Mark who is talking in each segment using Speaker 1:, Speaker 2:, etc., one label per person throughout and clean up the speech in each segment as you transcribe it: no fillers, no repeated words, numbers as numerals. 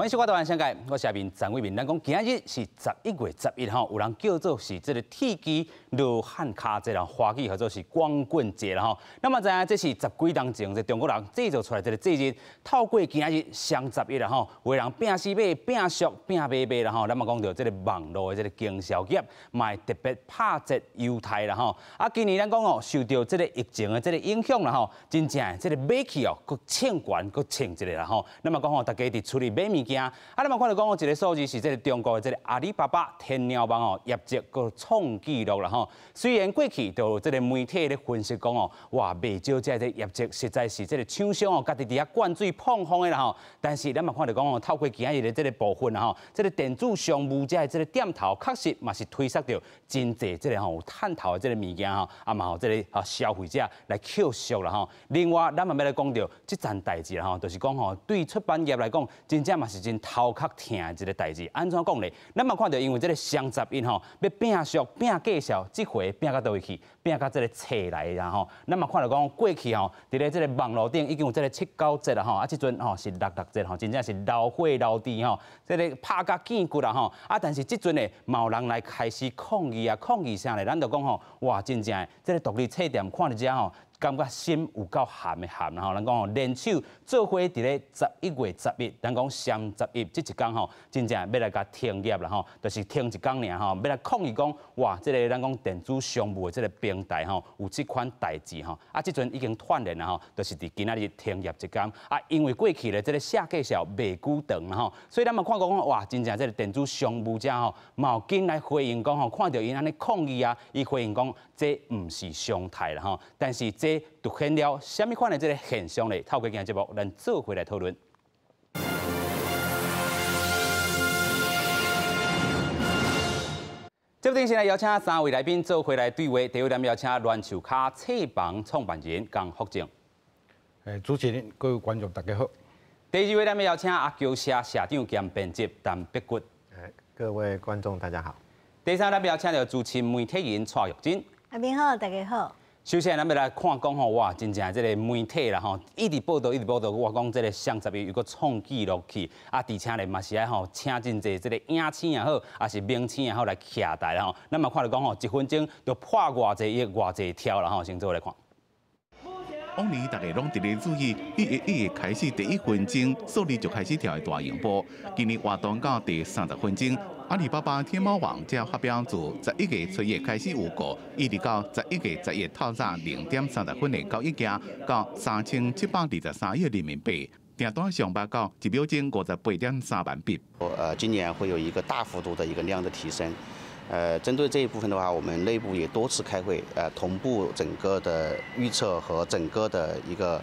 Speaker 1: 歡迎收看《台灣商界》，我是阿明陳偉民。咱講今日是11月11吼，有人叫做是這个鐵支羅漢跤節啦，華語叫做是光棍節啦吼。咱嘛知影這是十幾年前這中國人製造出來這个節日，透過今日雙十一啦吼，有的人拚死買、拚俗、拚買買啦吼。咱嘛講著這个網路的這个經銷業，嘛會特別拍折優待啦吼。啊，今年咱講哦，受著這个疫情的這个影響啦吼，真正這个買氣哦，閣衝懸閣衝一下啦吼。咱嘛講吼，大家佇厝裡買物件，啊，咱嘛看著講哦，一个數字是這个中國的這个阿里巴巴天貓網哦，業績閣創紀錄啦吼。雖然過去就有這个媒體咧分析講哦，哇，袂少這个業績實在是這个廠商哦，家己佇遐灌水膨風的啦吼。但是咱嘛看著講哦，透過今日的這个部分啦吼，這个電子商務這的這个店頭確實嘛是推捒著真濟這个吼有趁頭的這个物件吼，啊嘛予這个啊消費者來抾俗啦吼。另外，咱嘛欲來講著這層代誌啦吼，就是講吼，對出版業來講，真正嘛是真頭殼疼的一个代誌。按怎講咧？咱嘛看著因為這个雙十一吼，欲拚俗拚價數，這回拚到佗位去？拚到這个冊來啦吼。咱嘛看著講過去吼，佇咧這个網路頂已經有這个七九折啦吼，啊，這陣吼是六六折吼，真正是流血流滴吼，這个拍甲見骨啦吼。啊，但是這陣咧，嘛有人來開始抗議啊，抗議啥咧？咱就講吼，哇，真正的這个獨立冊店看著遮吼，感覺心有夠寒的寒吼，咱講吼，聯手做伙佇咧11月11，咱講雙十一這一工吼，真正欲來共停業啦吼，就是停一工爾吼，欲來抗議講，哇，這个咱講電子商務的這个平台吼，有這款代誌吼，啊，這陣已經斷聯啦吼，就是佇今仔日停業一工，啊，因為過去咧這个下價數袂久長啦吼，所以咱嘛看講哇，真正這个電子商務者吼，嘛有緊來回應講吼，看著𪜶按呢抗議啊，伊回應講這毋是常態啦吼，但是這凸顯了啥物款的這个現象咧？透過今日節目，咱做伙來討論。節目頂先來邀請三位來賓做伙來對話。第一位，咱邀請欒樹跤冊房創辦人江福正。
Speaker 2: 主持人、各位觀眾大家好。
Speaker 1: 第二位，咱邀請阿嬌社社長兼編輯陳碧骨。
Speaker 3: 各位觀眾大家好。
Speaker 1: 第三，咱邀請著資深媒體人蔡玉珍。
Speaker 4: 阿明好，大家好。
Speaker 1: 首先，咱欲來看講吼，哇，真正這个媒體啦吼，一直報導，一直報導，我講這个雙十一又閣創紀錄去，啊，而且咧嘛是愛吼請真濟這个影星也好，抑是明星也好來徛台啦吼。咱嘛看著講吼，一分鐘就破偌濟億、偌濟兆啦吼，先做伙來看。
Speaker 5: 往年大家攏佇咧注意，1月1日開始第一分鐘數字就開始跳的大螢幕。今年活動到第30分鐘，阿里巴巴天貓網才發表自11月初一開始預購，一直到11月11透早0點30分的交易價到3723億人民幣，訂單上百到一秒鐘58.3萬筆。
Speaker 6: 今年會有一個大幅度的一個量的提升。針對這一部分的話，我們內部也多次開會，同步整個的預測和整個的一個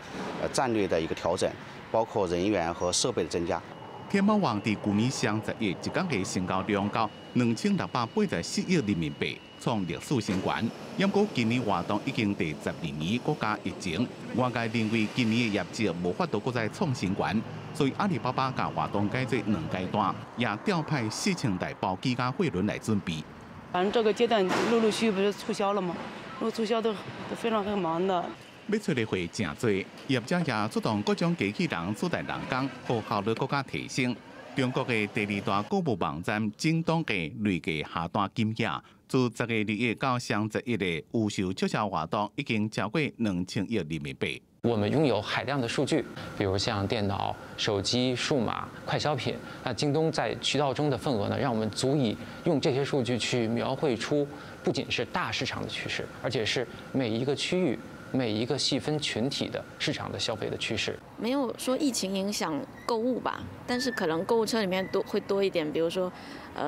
Speaker 6: 戰略的一個調整，包括人員和設備的增加。
Speaker 5: 天貓網佇舊年雙十一一工的成交量到2684億人民幣，創歷史新高。毋過今年活動已經第12年，閣加疫情，外界認為今年的業績無法度閣再創新高，所以阿里巴巴共活動改做兩階段，也調派4000台包機佮貨輪來準備。
Speaker 7: 反正這個階段陸陸續續不是促銷了嗎？如果促銷都非常很忙的。
Speaker 5: 欲揣的貨誠濟，業者也出動各種機器人取代人工，予效率閣較提升。中國的第二大購物網站京東的累計下單金額，自10月21到雙十一的預售促銷活動已經超過2000億人民幣。
Speaker 8: 我們擁有海量的數據，比如像電腦、手機、數碼、快消品。那京東在渠道中的份額呢，讓我們足以用這些數據去描繪出不僅是大市場的趨勢，而且是每一個區域、每一個細分群體的市場的消費的趨勢。
Speaker 9: 沒有說疫情影響購物吧，但是可能購物車裡面多會多一點，比如說，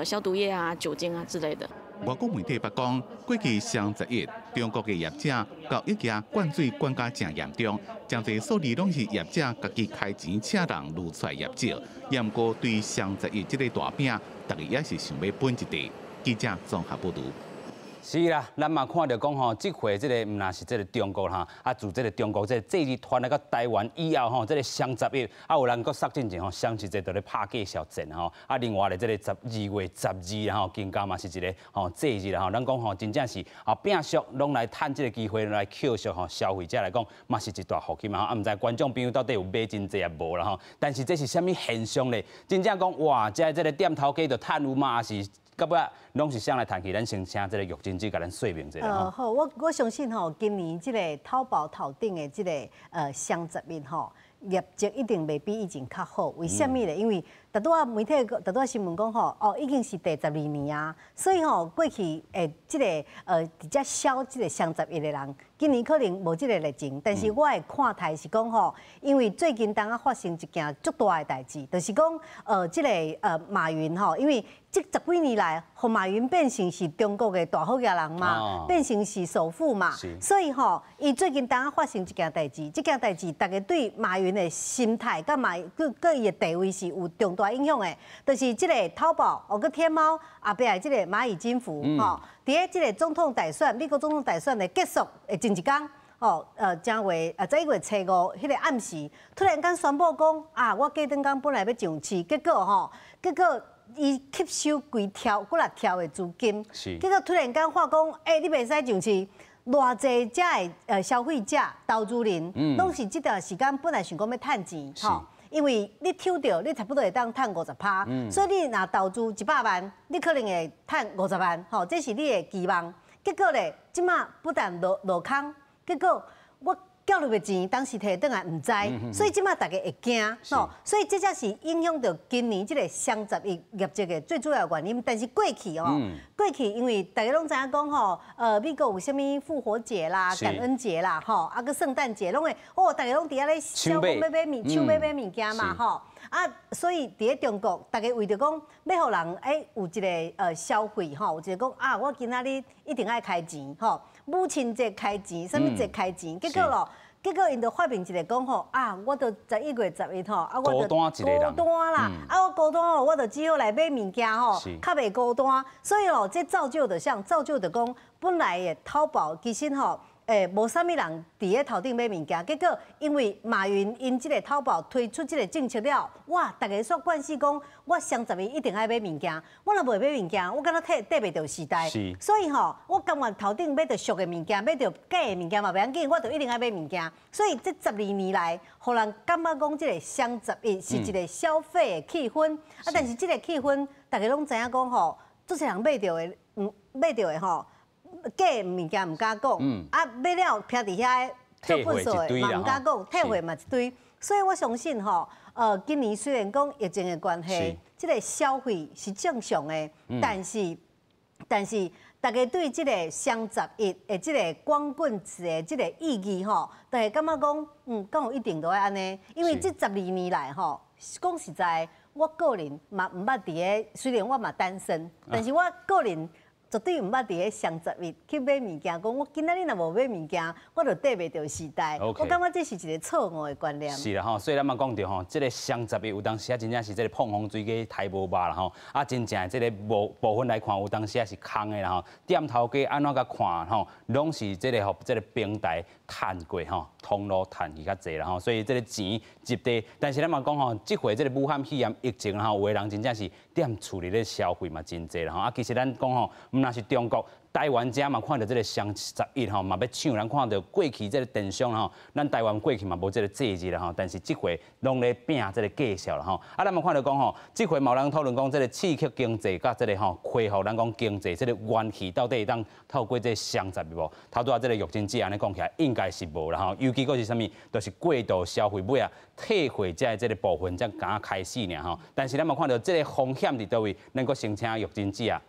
Speaker 9: 消毒液啊、酒精啊之類的。
Speaker 5: 外國媒體捌講，過去雙十一，中國的業者交易額灌水灌甲誠嚴重，誠濟數字攏是業者家己開錢請人攄出來業績。毋過對雙十一這个大餅，大家也是想欲分一塊。記者綜合報導。
Speaker 1: 是。是啦，咱嘛看著講吼，這回這个毋若是這个中國哈，啊，自這个中國這个節日傳來到台灣以後吼，這个雙十一啊，有人閣殺進前吼，雙十節就咧拍價數戰吼，啊，另外咧這个12月12吼，更加嘛是一个吼節日啦吼，咱講吼，真正是啊，拼俗攏來趁這个機會來扣俗吼，消費者來講嘛是一大福氣嘛吼，啊，毋知觀眾朋友到底有買真濟啊無啦吼？但是這是啥物現象咧？真正講哇，這个店頭家就趁有嘛，抑是？到尾攏是啥來趁去？咱先請這个玉珍姊共咱說明一下。
Speaker 4: 好，我相信吼，今年這个淘寶頭頂的這个雙十一吼，業績一定袂比以前較好。為啥物咧？因為拄拄仔媒體、拄拄仔新聞講吼，哦，已經是第12年啊，所以吼，過去的這个直接銷這個雙十一的人，今年可能無這個熱情。但是我的看態是講吼，因為最近當仔發生一件足大的代誌，就是講這个馬雲吼，因為這十幾年來，予馬雲變成是中國的大好額人嘛，變成是首富嘛，所以吼，伊最近當仔發生一件代誌，這件代誌大家對馬雲的心態佮馬佮佮伊的地位是有重大影響的，就是這个淘寶哦，佮天貓後壁的這個螞蟻金服吼，佇咧這个總統大選，美國總統大選的結束的前一工，哦，正月11月初五，彼个暗時，突然間宣布講啊，我隔頓工本來欲上市，結果吼，結果伊吸收幾條幾若兆的資金，結果突然間話講，欸，你袂使上市，偌濟遮的消費者、投資人，攏是這段時間本來想講欲趁錢，吼，因為你抽著，你差不多會當趁50%，所以你若投資100萬，你可能會趁50萬，吼，這是你的期望。結果咧，這馬不但落落空，結果我繳入的錢當時提轉來毋知，所以這馬大家會驚，吼，所以這才是影響著今年這个雙十一業績的最主要原因。但是過去哦，過去因為大家攏知影講吼，美國有啥物復活節啦、感恩節啦，吼，啊閣聖誕節攏會，哦，大家攏佇遐咧搶買買物、搶買買物件嘛，吼。啊，所以佇咧中國，大家為著講欲予人欸有一个消費吼，有一个講啊，我今仔日一定愛開錢吼，母親節開錢，啥物節開錢，結果咯，結果𪜶就發明一个講吼，啊，我著11月11吼，啊，我著
Speaker 1: 孤單一个人
Speaker 4: 孤單啦，啊，我孤單吼，我著只好來買物件吼，較袂孤單，所以哦，這造就的像造就的講，本來的淘寶其實吼，欸，無啥物人佇咧頭頂買物件，結果因為馬雲𪜶這个淘寶推出這个政策了，哇，大家煞慣勢講，我雙十一一定愛買物件，我若袂買物件，我敢若綴綴袂著時代。所以吼，我甘願頭頂買著俗的物件，買著假的物件嘛袂要緊，我就一定愛買物件。所以這12年來，予人感覺講這个雙十一是一个消費的氣氛，啊，但是這个氣氛，大家攏知影講吼，足濟人買著的，買著的吼。假的物件毋敢講，啊買了徛佇遐做糞掃的嘛毋敢講，退貨嘛一堆，所以我相信吼，今年雖然講疫情的關係，這个消費是正常的，但是大家對這个雙十一的這个光棍節的這个意義吼，就會感覺講，敢有一定都愛按呢？因為這12年來吼，講實在，我個人嘛毋捌佇咧，雖然我嘛單身，但是我個人絕對毋捌佇咧雙十一去買物件，講我今仔日若無買物件，我就綴袂著時代。我感覺這是一個錯誤的觀念。
Speaker 1: 是啦吼，所以咱嘛講著吼，這个雙十一有當時啊，真正是這个膨風水雞刣無肉啦吼，啊，真正的這个部分來看，有當時啊是空的啦吼。店頭家按怎共看吼，攏是這个予這个平台趁過吼，通路趁去較濟啦吼，所以這个錢入地。但是咱嘛講吼，這回這个武漢肺炎疫情吼，有的人真正是踮厝裡咧消費嘛真濟啦吼。啊，其實咱講吼，毋若是中國。台灣遮嘛看著這个雙十一吼，嘛欲搶，咱看著過去這个電商吼，咱台灣過去嘛無這个節日啦吼，但是這回攏咧拼這个價數啦吼。啊，咱嘛看著講吼，這回嘛有人討論講這个刺激經濟佮這个吼恢復咱講經濟這个元氣到底會當透過這个雙十一無？頭拄仔這个玉珍姊按呢講起來，應該是無啦吼。尤其閣是啥物，就是過度消費尾啊，退貨遮的這个部分才剛開始爾吼。但是咱嘛看著這个風險佇佗位，咱閣先請玉珍姊啊。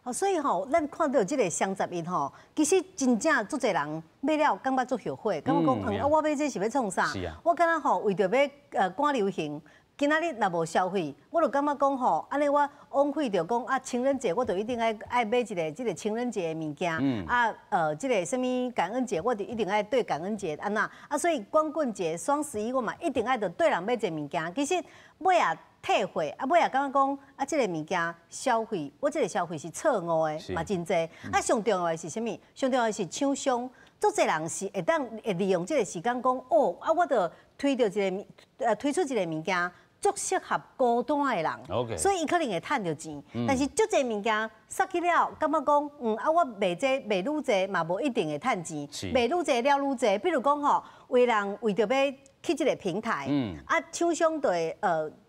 Speaker 4: 哦，所以吼，咱看著這个雙十一吼，其實真正足濟人買了，感覺足後悔，感覺講，啊，我買這是欲創啥？我敢若吼為著欲趕流行，今仔日若無消費，我就感覺講吼，按呢我枉費著講啊，情人節我就一定愛買一个這个情人節的物件，啊，這个啥物感恩節，我就一定愛對感恩節按怎，啊，所以光棍節、雙十一我嘛一定愛著對人買一个物件，其實尾仔。退貨，啊，尾也感覺講啊，這个物件消費，我這个消費是錯誤的，嘛真濟。啊，上重要的是啥物？上重要的是廠商，足濟人是會當會利用這个時間講，哦，啊，我著推著一个推出一个物件，足適合孤單的人，所以伊可能會趁著錢。但是足濟物件殺去了，感覺講，啊，我賣這賣愈濟嘛，無一定會趁錢，賣愈濟了愈濟。比如講吼，有人為著欲去這个平台，啊，廠商就會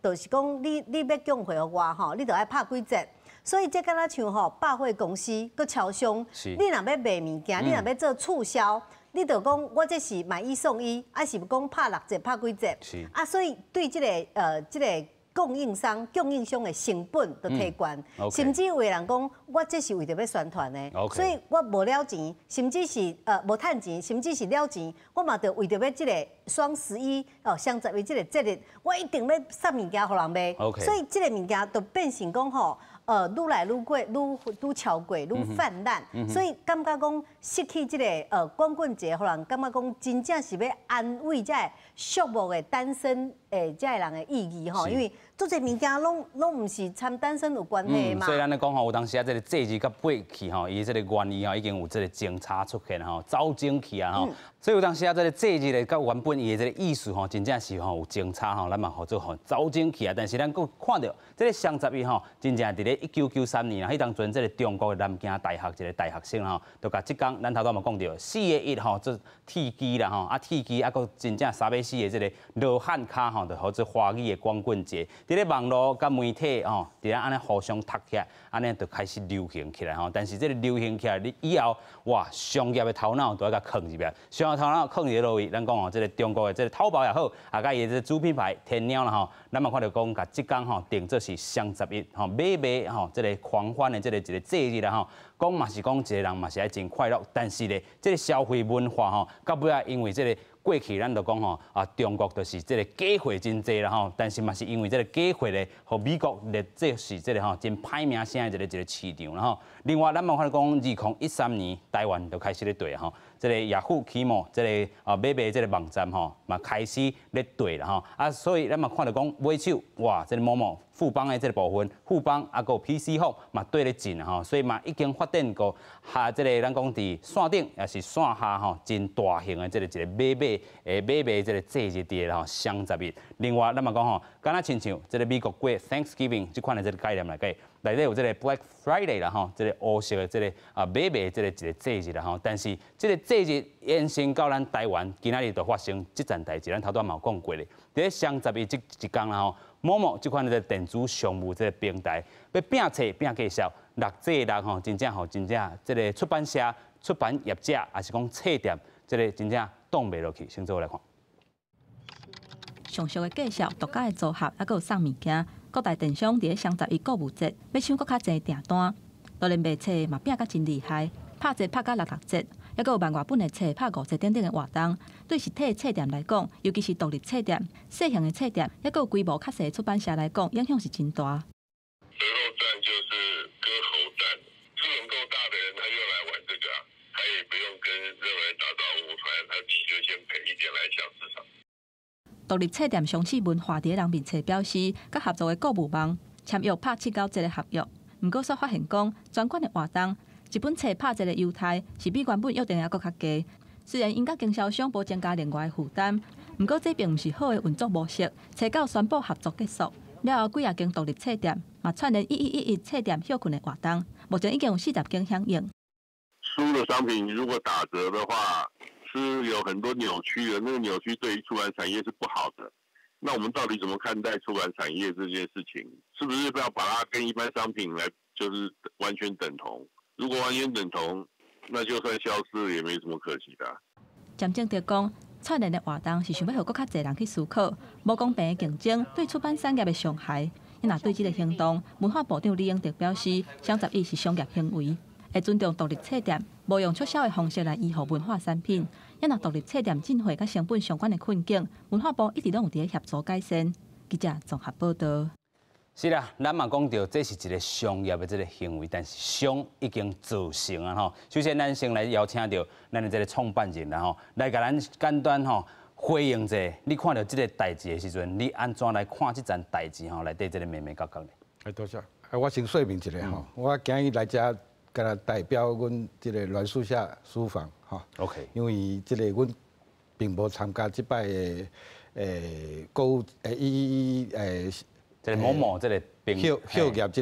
Speaker 4: 就是講你欲供貨予我吼，你就愛拍幾折。所以這敢若像吼百貨公司閣超商，你若欲賣物件，你若欲做促銷，你就講我這是買一送一，抑是講拍6折、拍幾折？啊，所以對這个供應商的成本就提懸，甚至有的人講，我這是為著欲宣傳的，所以我無了錢，甚至是無趁錢，甚至是了錢，我嘛著為著欲這个雙十一哦，雙十一這个節日，我一定欲殺物件予人賣，所以這个物件就變成講吼，愈來愈過，愈愈超過，愈泛濫，所以感覺講失去這个光棍節，予人感覺講真正是欲安慰這个寂寞的單身的這个人的意義吼，因為足濟物件攏毋是參單身有關係嘛。
Speaker 1: 所以咱咧講吼，有當時啊，這个節日佮過去吼，伊這个原意吼已經有這个爭差出現吼，走精去啊吼。所以有當時啊，這个節日咧，佮原本伊的這个意思吼，真正是吼有爭差吼，咱嘛號做吼走精去啊。但是咱閣看著這个雙十一吼，真正佇咧1993年啊，彼當陣這个中國的南京大學一个大學生吼，就共這工咱頭拄嘛講著四个一吼做鐵支啦吼，啊鐵支啊閣真正三欲死的這个羅漢跤吼，就號做華語的光棍節，佇咧網路佮媒體吼，佇咧按呢互相讀起來，按呢就開始流行起來吼。但是這个流行起來，你以後哇，商業的頭腦都愛共囥入來，商業頭腦囥佇佗位？咱講哦，這个中國的這个淘寶也好，啊，佮伊的這个主品牌天貓啦吼，咱嘛看著講，共這工吼定做是雙十一吼買賣吼這个狂歡的這个一个節日啦吼。講嘛是講一个人嘛是愛真快樂，但是咧，這个消費文化吼，到尾仔因為這个過去咱就講吼啊，中國就是這个假貨真濟啦吼，但是嘛是因為這个假貨咧，予美國列做是這个吼真歹名聲的一个市場啦吼。另外，咱嘛看著講，2013年台灣就開始咧綴吼，這个雅虎奇摩這个啊買賣這个網站吼，嘛開始咧綴啦吼。啊，所以咱嘛看著講尾手哇，這个某某富邦的這个部分，富邦啊，閣有 PC Home 嘛綴咧進吼，所以嘛已經發展過哈，這个咱講佇線頂抑是線下吼，真大型的這个一个買賣這个節日佇吼雙十一。另外，咱嘛講吼，敢若親像這个美國過 Thanksgiving 這款的這个概念來計，內底有這个 Black Friday 啦吼，這个烏色的這个啊買賣這个一个節日啦吼。但是這个節日延伸到咱台灣，今仔日就發生這件代誌，咱頭拄嘛有講過咧。佇咧雙十一這一工啦吼，某某這款的電子商務這个平台，欲拚冊拚介紹，六這六吼，真正吼真正這个出版社、出版業者，抑是講冊店，這个真正擋袂落去。先做伙來看。
Speaker 10: 上俗的介紹、獨家的組合，抑閣有送物件，各大電商佇咧雙十一購物節，欲搶閣較濟訂單，就連賣冊嘛拚甲真厲害，拍折拍甲六六折，抑閣有萬外本的冊拍5折等等的活動。對實體冊店來講，尤其是獨立冊店、細型的冊店，抑閣有規模較細的出版社來講，影響是真大。
Speaker 11: 折後戰就是割喉戰，資本夠大的人，他又來玩這個，他也不用跟任何人打招呼，反正他自己就先賠一點來搶市場。
Speaker 10: 獨立冊店雙翅文化佇咧人面冊表示，佮合作的購物網簽約拍7-9折的合約，毋過煞發現講，專款的活動，一本冊拍折的優待是比原本約定的閣較低。雖然𪜶佮經銷商無增加另外的負擔，毋過這並毋是好的運作模式。冊到宣布合作結束了後，幾若間獨立冊店嘛串聯1111冊店歇睏的活動，目前已經有40間響應。
Speaker 11: 書的商品如果打折的話，是有很多扭曲的，那個扭曲對於出版產業是不好的。那我們到底怎麼看待出版產業這件事情？是不是要把它跟一般商品來，就是完全等同？如果完全等同，那就算消失了也沒什麼可惜的。
Speaker 10: 詹正德講，串聯的活動是想欲予閣較濟人去思考，無公平的競爭對出版產業的傷害。伊若對這个行動，文化部長李永得表示，雙十一是商業行為，會尊重獨立冊店，無用促銷的方式來依附文化產品。伊若獨立冊店進貨佮成本相關的困境，文化部一直攏有佇咧協助改善。記者綜合報道。
Speaker 1: 是啦，咱嘛講著，這是一个商業的這个行為，但是傷已經造成啊吼。首先，咱先來邀請著咱的這个創辦人啦吼，來共咱簡單吼回應者，你看著這个代誌的時陣，你按怎來看這層代誌吼？內底這个眉眉角角咧？
Speaker 2: 哎，多謝。啊，我先說明一下吼，我今日來遮，敢若代表阮這个欒樹下書房吼。 因為這个阮並無參加這擺的購物伊
Speaker 1: 這个 momo 這个
Speaker 2: 歇業這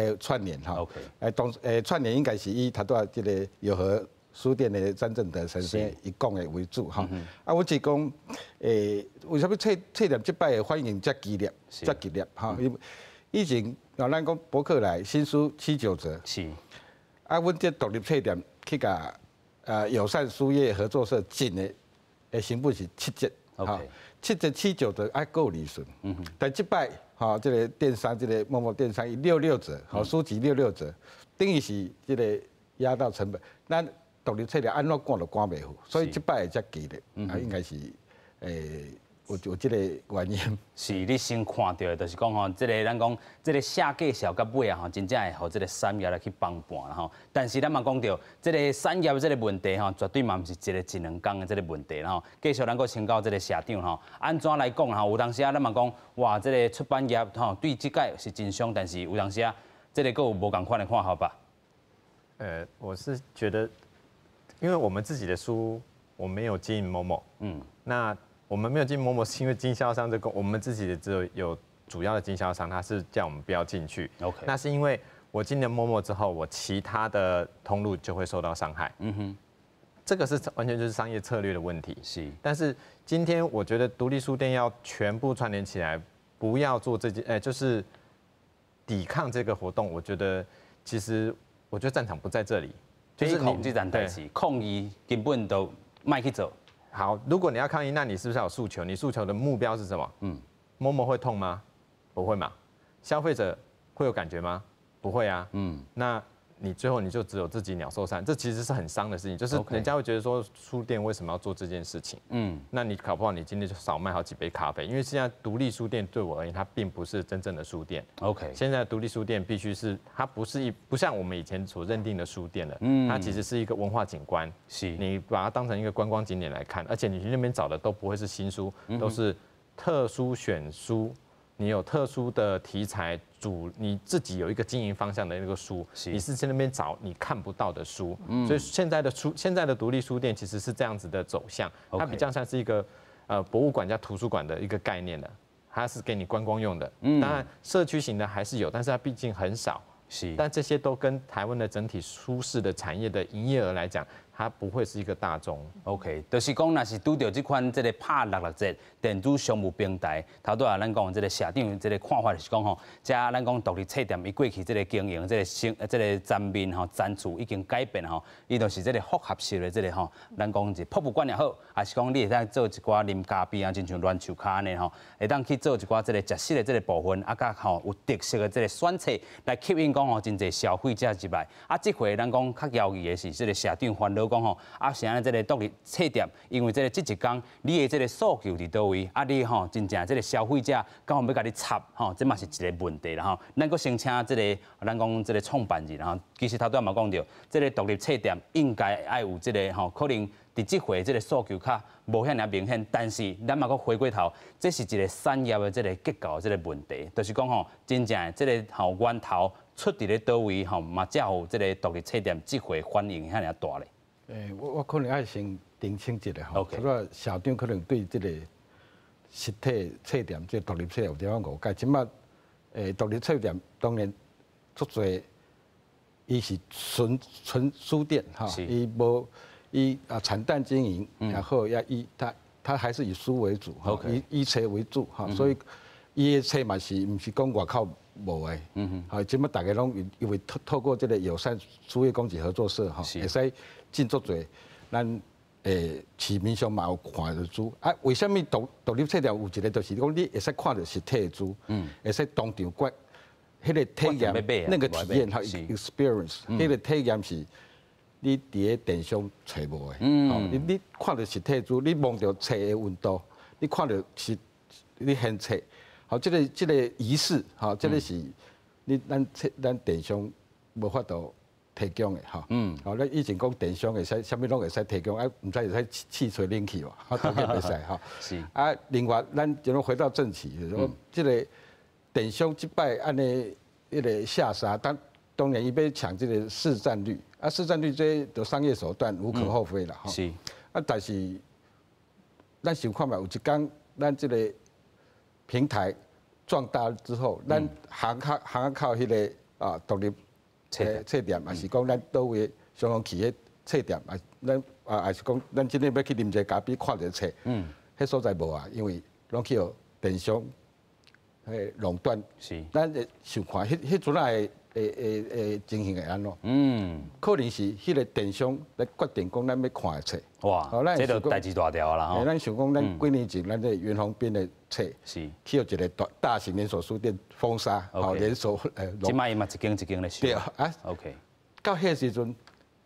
Speaker 2: 个串聯吼。 當串聯應該是以頭拄仔這个有和書店的詹正德先生伊講的為主吼。啊，我是講為啥物冊店這擺的反應遮激烈，遮激烈吼？以前啊，咱講博客來新書七九折。啊，阮這獨立冊店去共友善書業合作社進的成本是七折。 七折七九折愛夠利潤。但這擺吼，這个電商這个 momo 電商伊六六折，吼書籍六六折，等於是這个壓到成本。咱獨立冊店按怎趕都趕袂赴，所以這擺會遮激烈，啊，應該是有這个原因。
Speaker 1: 是你先看著的，就是講吼，這个咱講這个下介紹到尾啊吼，真正會予這个產業來去幫盤啦吼。但是咱嘛講著，這个產業這个問題吼，絕對嘛毋是一个一兩工的這个問題啦吼。繼續咱閣請教這个社長吼，按怎來講吼？有當時啊，咱嘛講哇，這个出版業吼對這屆是真傷，但是有當時啊，這个閣有無仝款的看法吧？
Speaker 3: 我是覺得，因為我們自己的書，我沒有經營 momo，那我們沒有進 momo 是因為經銷商這個，我們自己的只有有主要的經銷商，他是叫我們不要進去。 那是因為我進了 momo 之後，我其他的通路就會受到傷害。這個是完全就是商業策略的問題。但是今天我覺得獨立書店要全部串聯起來，不要做這件，就是抵抗這個活動。我覺得其實我覺得戰場不在這裡，
Speaker 1: 就是抵抗這件代誌，抗議根本都莫去做。
Speaker 3: 好，如果你要抗議，那你是不是要有訴求？你訴求的目標是什麼？momo 會痛嗎？不會嘛。消費者會有感覺嗎？不會啊。那你最後你就只有自己鳥獸散，這其實是很傷的事情。就是人家會覺得說書店為什麼要做這件事情？那你搞不好你今天就少賣好幾杯咖啡，因為現在獨立書店對我而言，它並不是真正的書店。 現在獨立書店必須是它不是一不像我們以前所認定的書店了。它其實是一個文化景觀。你把它當成一個觀光景點來看，而且你去那邊找的都不會是新書，都是特殊選書。你有特殊的題材主，你自己有一個經營方向的那個書，你是在那邊找你看不到的書。所以現在的書，現在的獨立書店其實是這樣子的走向，它比較像是一個博物館加圖書館的一個概念的，它是給你觀光用的。當然社區型的還是有，但是它畢竟很少。但這些都跟台灣的整體書市的產業的營業額來講，它不會是一個大宗。
Speaker 1: OK，就是講，若是拄著這款這个拍六六折電子商務平台，頭拄仔咱講這个社長這个看法就是講吼，遮咱講獨立冊店伊過去這个經營這个生這个層面吼層次已經改變吼，伊就是這个複合式的這个吼，咱講是博物館也好，還是講你會當做一寡啉咖啡啊，親像欒樹跤按呢吼，會當去做一寡這个食食的這个部分，啊，佮吼有特色的這个選冊來吸引講吼真濟消費者入來。啊，這回咱講較猶豫的是這个社長煩惱講吼，啊，是按呢這个獨立冊店，因為這個這一工你的這个訴求佇佗位，啊，你吼真正這个消費者敢有欲共你插吼，這嘛是一个問題啦吼。咱閣先請這个咱講這个創辦人吼，其實頭拄仔嘛講著，這个獨立冊店應該愛有這个吼，可能佇這回這个訴求較無遐爾明顯，但是咱嘛閣回過頭，這是一個產業的這个結構的這个問題，就是講吼，真正的這个吼源頭出佇咧佗位吼，嘛才有這个獨立冊店這回反應遐爾大咧。
Speaker 2: 我可能愛先澄清一下吼，頭拄社長可能對這个實體冊店，這個獨立冊店有點仔誤解。這擺獨立冊店當然足濟，伊是純純書店吼，伊無伊啊慘淡經營，然後要以他還是以書為主，吼，以冊為主，吼，所以伊的冊嘛是毋是講外口無的，好，這擺大家攏因為透過這個友善書業供給合作社，吼，會使進足濟，咱市面上嘛有看著書，啊，為啥物獨立冊店有一個就是講你會使看著實體的書，會使當場觀，彼個體驗，那個體驗哈，experience，彼個體驗是你佇咧電商揣無的，你看著實體書，你摸著冊的溫度，你看著是你掀冊，好，這個儀式，吼，這個是你咱冊咱電商無法度。提供的吼。吼，咱以前講電商會使，啥物攏會使提供，啊，毋知會使試吹冷氣無？當然袂使吼。啊，另外，咱就回到正題，就是講這个電商這擺按呢，彼个下殺，當然伊欲搶這个市占率，啊，市占率這都商業手段無可厚非啦，吼。啊，但是咱想看覓，有一工咱這个平台壯大之後，咱行較行較靠彼个啊獨立冊店，抑是講咱佗位雙方企業冊店，啊，咱啊，抑是講咱這日欲去啉一个咖啡，看一个冊，彼所在無啊，因為攏去予電商彼壟斷。咱會想看，彼陣仔會情形會按怎？可能是彼个電商來決定講咱欲看的冊。
Speaker 1: 哇，這就代誌大條啦。
Speaker 2: 咱想講，咱幾年前咱這个袁宏斌的冊，去予一个大型連鎖書店封殺，吼連鎖。
Speaker 1: 這擺伊嘛一間一間咧收。
Speaker 2: 對啊。 到彼个時陣，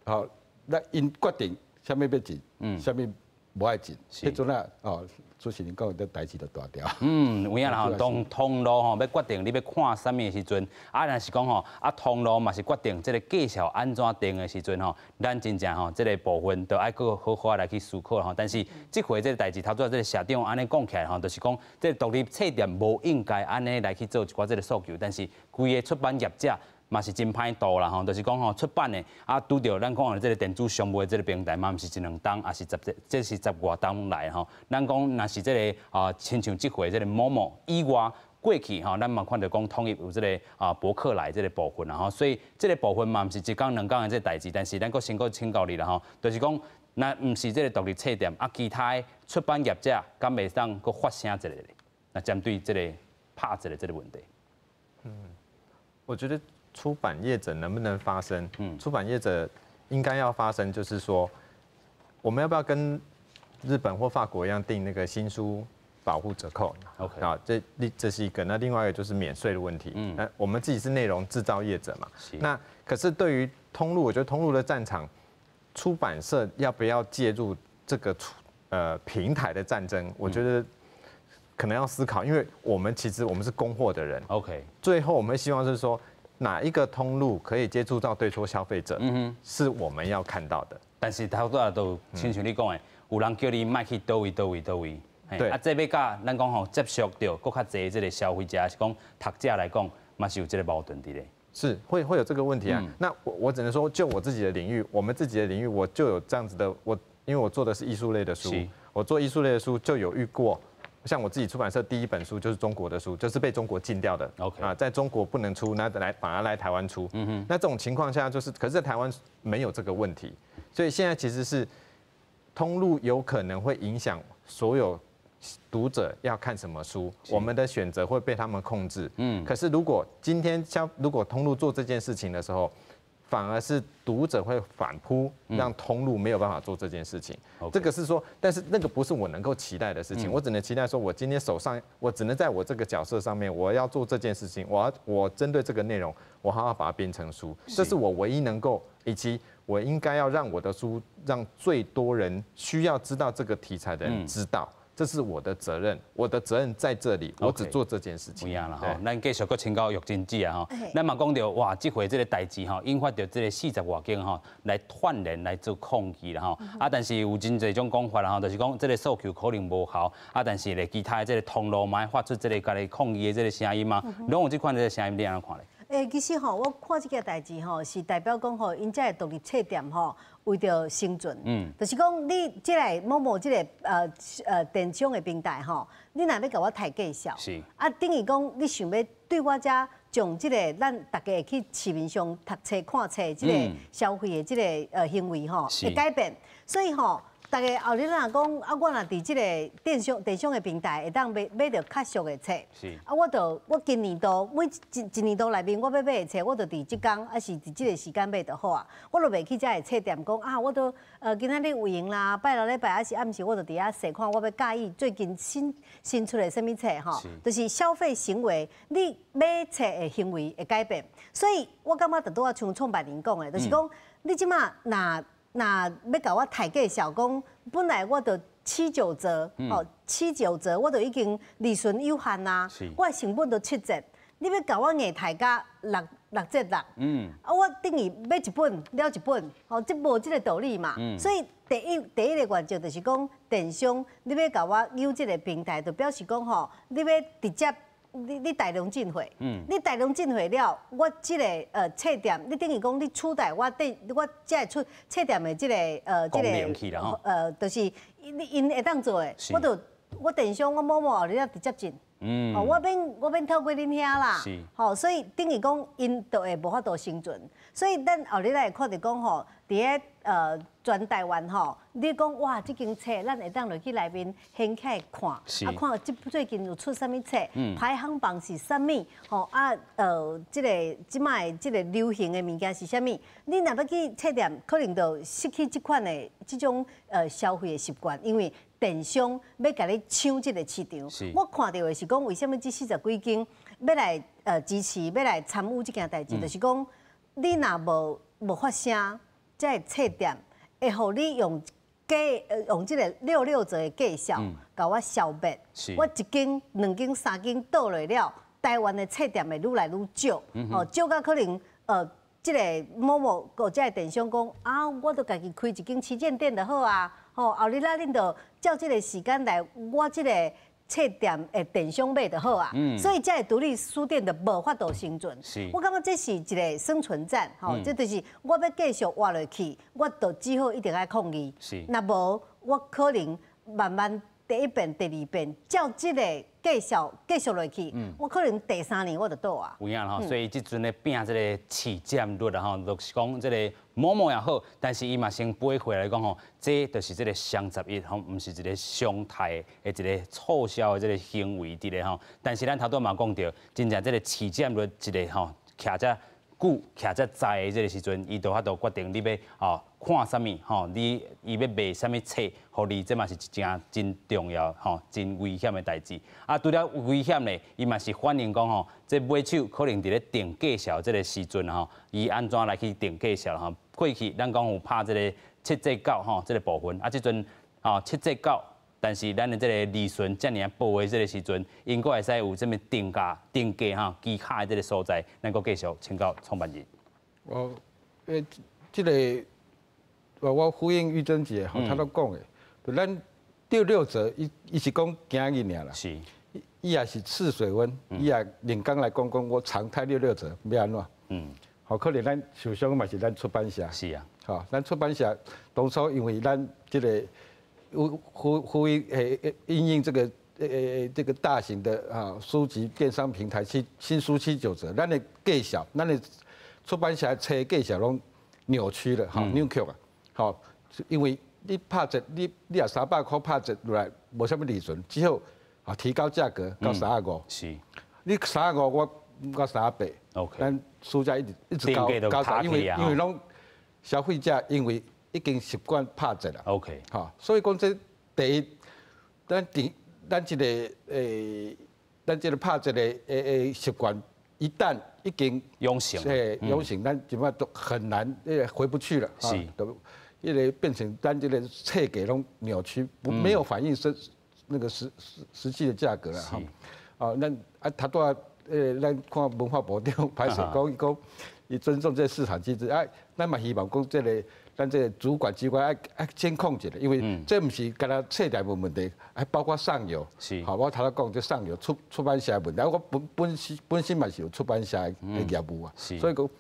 Speaker 2: 吼，咱𪜶決定啥物欲進，啥物無愛進，彼陣啊，哦，主持人講這代誌就大條。
Speaker 1: 嗯，有影啦吼，當通路吼欲決定你欲看啥物的時陣，啊，若是講吼，啊，通路嘛是決定這个價數按怎定的時陣吼，咱真正吼，這个部分都愛閣好好來去思考吼。但是這回這个代誌，頭拄仔這个社長按呢講起來吼，就是講這个獨立冊店無應該按呢來去做一寡這个訴求，但是規个出版業者嘛是真歹度啦吼，就是講吼出版的啊，拄著咱講的這个電子商務的這个平台嘛，毋是一兩冬，抑是十這是十外冬來吼。咱講若是這个啊，親像這回這个 momo 以外，過去吼，咱嘛看著講統一有這个啊博客來這个部分啦吼，所以這个部分嘛毋是一工兩工的這个代誌，但是咱閣先閣請教你啦吼，就是講若毋是這个獨立冊店啊，其他的出版業者敢會當閣發聲一下咧？那針對這个拍一个這个問題，
Speaker 3: 我覺得。出版業者能不能發聲？出版業者應該要發聲，就是說，我們要不要跟日本或法國一樣訂那個新書保護折扣？
Speaker 1: OK，
Speaker 3: 啊，這是一個。那另外一個就是免稅的問題。那我們自己是內容製造業者嘛。那可是對於通路，我覺得通路的戰場，出版社要不要介入這個平台的戰爭？我覺得可能要思考，因為我們其實我們是供貨的人。 最後我們希望是說，哪一個通路可以接觸到對戳消費者，是我們要看到的。
Speaker 1: 但是頭拄仔都親像你講的，有人叫你莫去佗位佗位佗位。
Speaker 3: 對。
Speaker 1: 啊，這欲佮咱講吼，接觸著閣較濟這个消費者，抑是講讀者來講，嘛是有這个矛盾佇咧。
Speaker 3: 是會有這個問題啊。那我只能說，就我自己的領域，我們自己的領域，我就有這樣子的，我因為我做的是藝術類的書，我做藝術類的書就有遇過。像我自己出版社第一本書就是中國的書，就是被中國禁掉的。 啊，在中國不能出，那來反而來台灣出。那這種情況下就是，可是在台灣沒有這個問題，所以現在其實是通路有可能會影響所有讀者要看什麼書，我們的選擇會被他們控制。可是如果今天像如果通路做這件事情的時候，反而是讀者會反撲，讓通路沒有辦法做這件事情。這個是說，但是那個不是我能夠期待的事情。我只能期待說，我今天手上，我只能在我這個角色上面，我要做這件事情，我針對這個內容，我好好把它編成書，這是我唯一能夠，以及我應該要讓我的書讓最多人需要知道這個題材的人知道。這是我的責任，我的責任在這裡，我只做這件事情。
Speaker 1: 有影啦吼，咱繼續閣請教玉珍姊啊吼，咱嘛講著哇，這回這个代誌吼，引發著這个四十外間吼來串聯來做抗議啦吼，啊，但是有真濟種講法啦吼，就是講這个訴求可能無效，啊，但是咧其他的這个通路嘛發出這个共你抗議的這个聲音嘛，攏有這款這个聲音，你按怎看咧？
Speaker 4: 欸，其實吼，我看這件代誌吼，是代表講吼，𪜶這个獨立冊店吼，為著生存，就是講你這个 momo 這个電商的平台吼，你若欲共我刣價數，啊，等於講你想欲對我遮將這个咱大家會去市面上讀冊看冊這个消費的這个行為吼，會改變，所以吼，大家後日若講啊，我若佇這个電商的平台會當買著較俗的冊，啊，我就我今年度每一年度內面我欲買的冊，我就佇這工抑是佇這个時間買就好啊，我就袂去遮个冊店講啊，我都今仔日有閒啦，拜六禮拜抑是暗時，我就佇遐細看，我欲佮意最近新出的啥物冊吼，就是消費行為，你買冊的行為會改變，所以我感覺就拄仔像創辦人講的，就是講你這馬若欲共我刣價數講，本來我就七九折，哦，七九折，我就已經利潤有限啦，我的成本都七折，你欲共我硬刣甲六6折6，啊，我等於買一本了一本，吼，這無這个道理嘛。所以第一个原則就是講，電商你欲共我有這个平台，就表示講吼，你欲直接你大量進貨，你大量進貨了，我這个冊店，你等於講你取代我店，我這个出冊店的這个這个就是你𪜶會當做的，我就我電商我 momo 後日直接進。哦，我免透過恁遐啦，吼，所以等於講𪜶就會無法度生存。所以咱後日來會看著講吼，佇咧全台灣吼，你講哇，這間冊咱會當落去內面掀起來看，啊看這最近有出啥物冊，排行榜是啥物，吼啊這个這擺這个流行的物件是啥物？你若欲去冊店，可能就失去這款的這種消費的習慣，因為電商欲共你搶這个市場。我看著的是講，為啥物這40幾間欲來支持，欲來參與這件代誌，就是講你若無發聲，這个冊店會予你用價用這个六六折的價數，共我消滅。我一間、兩間、三間倒落了，台灣的冊店會愈來愈少，哦，少到可能這个 momo 或者電商講啊，我都家己開一間旗艦店就好啊，吼，後日仔恁就照這个時間來，我這个冊店的電商買就好啊。所以這个獨立書店就無法度生存。我感覺這是一个生存戰，吼，這就是我欲繼續活落去，我就只好一定愛抗議。若無，我可能慢慢第一遍、第二遍，照這个繼續落去，我可能第三年我就倒啊。
Speaker 1: 有影吼，所以這陣咧拼這个市佔率啊吼，就是講這个 momo 也好，但是伊嘛先背回來講吼，這就是這个雙十一吼，毋是一个常態的一个促銷的這个行為佇咧吼。但是咱頭拄嘛講著，真正這个市佔率一个吼，徛遮久、徛遮在的這个時陣，伊就法度決定你欲吼看啥物吼，你伊欲賣啥物冊，予你，這嘛是一件真重要吼、真危險的代誌。啊，除了危險咧，伊嘛是反映講吼，這買手可能佇咧定價數這个時陣吼，伊按怎來去定價數吼？過去咱講有拍這个七折九吼，這个部分啊，這陣吼七折九。但是咱的這个利潤遮爾薄的這个時陣，𪜶閣會使有這麼定價、定價吼機卡的這个所在，咱閣繼續請教創辦人。
Speaker 2: 我這个我呼應玉珍姐吼，她都講的，咱六六折，伊是講今日爾啦，伊也是試水溫，伊也連剛來講講我常態六六折，欲按怎？好，可能咱受傷嘛是咱出版社。
Speaker 1: 是啊。
Speaker 2: 好，咱出版社當初因為咱這个。呼呼應因應這個大型的啊書籍電商平台新書7.9折，咱的價數，咱的出版社冊價數攏扭曲了，哈扭曲啊，好，因為你拍折，你若300塊拍折落來，無啥物利潤，只好啊提高價格到35，你35我38，OK，咱書價一直一直高高，因為攏消費者因為已經習慣拍折啦。
Speaker 1: OK，
Speaker 2: 好，所以講這第一，咱這個咱這個拍折的習慣，一旦已經
Speaker 1: 養成，
Speaker 2: 養成，咱這擺都很難，回不去了。都，因為變成咱這個冊價攏扭曲，不沒有反映實那個實際的價格了哈。哦，咱啊，頭拄仔咱看文化部長歹勢講伊講，伊尊重這個市場機制，啊，咱嘛希望講這個。咱這個主管機關愛監控一下，因為這毋是干焦冊店無問題，還包括上游。好，我頭拄講這上游出版社的問題，我本身嘛是有出版社的業務啊，所以講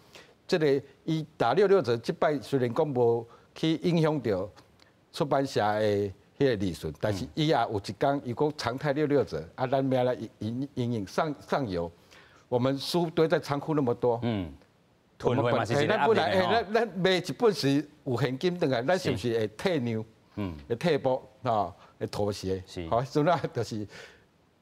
Speaker 2: 這个伊打六六折，這擺雖然講無去影響著出版社的彼个利潤，但是伊也有一工，伊講常態六六折，啊，咱欲來因應上游，我們書堆在倉庫那麼多。
Speaker 1: 囤貨嘛是一個
Speaker 2: 咱本來咱賣一本是有現金轉來，咱是毋是會退讓？會退步，吼，會妥協？好，所以就是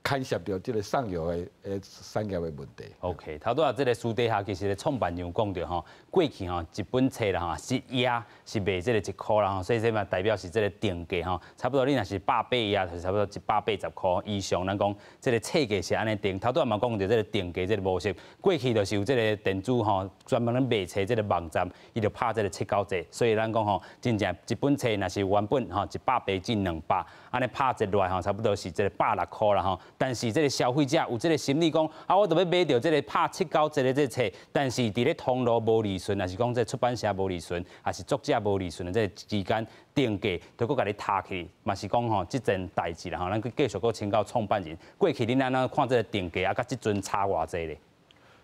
Speaker 2: 牽涉著這个上游的產業的問題。
Speaker 1: OK，頭拄仔這个私底下其實創辦人有講著吼，過去吼一本冊啦吼，是頁是賣這个1塊啦吼，所以這嘛代表是這个定價吼，差不多你若是180頁，就是差不多180塊以上。咱講這个冊價是按呢定，頭拄仔嘛講著這个定價這个模式，過去就是有這个電子吼專門咧賣冊這个網站，伊就拍這个七九折，所以咱講吼，真正一本冊若是原本吼180至200，按呢拍折落來吼，差不多是這个160塊啦吼。但是這個消費者有這個心理講，啊，我著欲買著這個拍七九折的這個冊，但是佇咧通路無利潤，抑是講這出版社無利潤，抑是作者無利潤的這個之間定價，都閣共你踢去，嘛是講吼，這件代誌啦吼，咱繼續閣請教創辦人，過去恁按怎看這個定價啊，佮這陣差偌濟咧？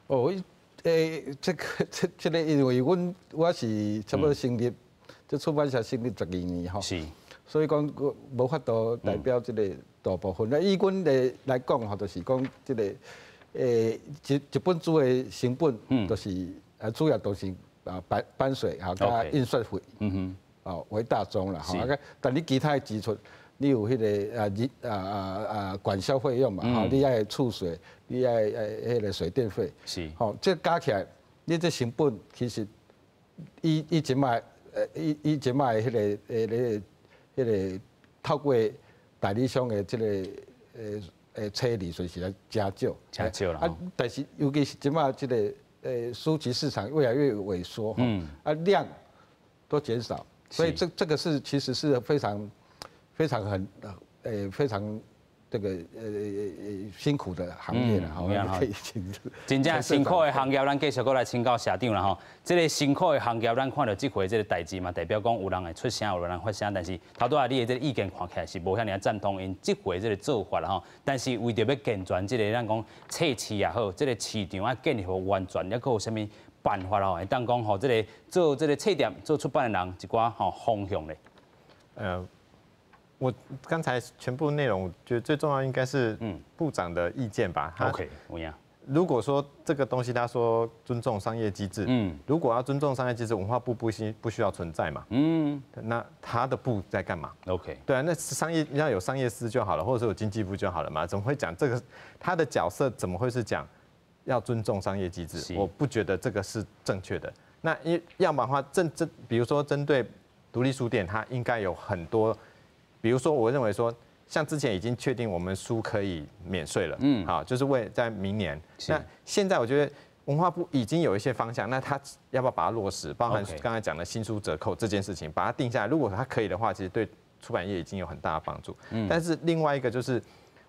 Speaker 2: 哦，這個這這個，因為阮我是差不多成立，這出版社成立12年吼，所以講我無法度代表這個大部分。那以阮的來講吼，就是講這個一本書的成本，就是主要都是版稅吼，佮印刷費，哦為大宗啦吼。啊，但你其他的支出，你有彼個啊日啊啊啊管銷費用嘛，吼，你愛厝稅，你愛彼個水電費，吼，這加起來，你這成本其實以這擺的彼個透過代理商的這個車利稅是來誠少，
Speaker 1: 誠少啦。
Speaker 2: 啊，但是尤其是這擺這個書籍市場越來越萎縮，啊量都減少，所以這個是其實是非常非常很非常這個辛苦的行業啦，吼，可以
Speaker 1: 真正辛苦的行業，咱繼續閣來請教社長啦吼。這個辛苦的行業，咱看著這回這個代誌嘛，代表講有人會出聲，有人發聲，但是頭拄仔你的這個意見看起來是無遐爾仔贊同𪜶這回這個做法啦吼。但是為著欲健全這個咱講冊市也好，這個市場愛建立予完全，猶閣有啥物辦法吼？會當講予這個做這個冊店、做出版的人一寡吼方向咧。
Speaker 3: 我剛才全部內容，我覺得最重要應該是部長的意見吧。
Speaker 1: OK，有影。
Speaker 3: 如果說這個東西，他說尊重商業機制，如果要尊重商業機制，文化部不需要存在嘛，那他的部在幹嘛對啊，那商業要有商業司就好了，或者是有經濟部就好了嘛？怎麼會講這個？他的角色怎麼會是講要尊重商業機制？我不覺得這個是正確的。那因要麼的話，比如說針對獨立書店，它應該有很多。比如說，我認為說，像之前已經確定我們書可以免稅了，好，就是為在明年。那現在我覺得文化部已經有一些方向，那他要不要把它落實？包含剛才講的新書折扣這件事情，把它定下來。如果他可以的話，其實對出版業已經有很大的幫助。但是另外一個就是，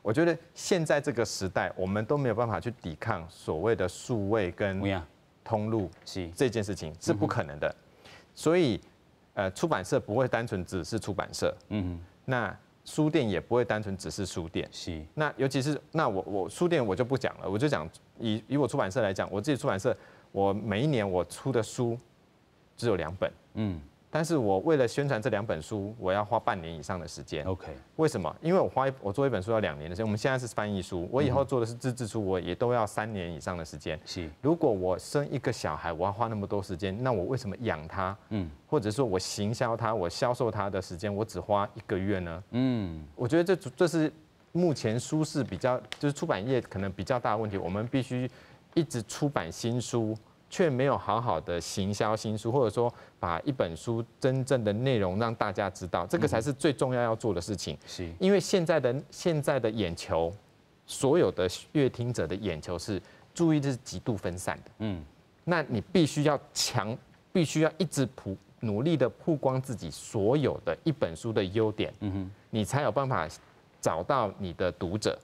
Speaker 3: 我覺得現在這個時代，我們都沒有辦法去抵抗所謂的數位跟通路這件事情是不可能的。所以，出版社不會單純只是出版社。那書店也不會單純只是書店。那尤其是那我書店我就不講了，我就講以我出版社來講，我自己出版社，我每一年我出的書只有兩本。但是我為了宣傳這兩本書，我要花半年以上的時間。 為什麼？因為我做一本書要2年的時間。我們現在是翻譯書，我以後做的是自製書，我也都要3年以上的時間。如果我生一個小孩，我要花那麼多時間，那我為什麼養他？或者說我行銷他，我銷售他的時間，我只花一個月呢？我覺得這是目前書市比較，就是出版業可能比較大的問題。我們必須一直出版新書，卻沒有好好的行銷新書，或者說把一本書真正的內容讓大家知道，這個才是最重要要做的事情。因為現在的眼球，所有的閱聽者的眼球是注意力是極度分散的。那你必須要強，必須要一直努力的曝光自己所有的一本書的優點，你才有辦法找到你的讀者，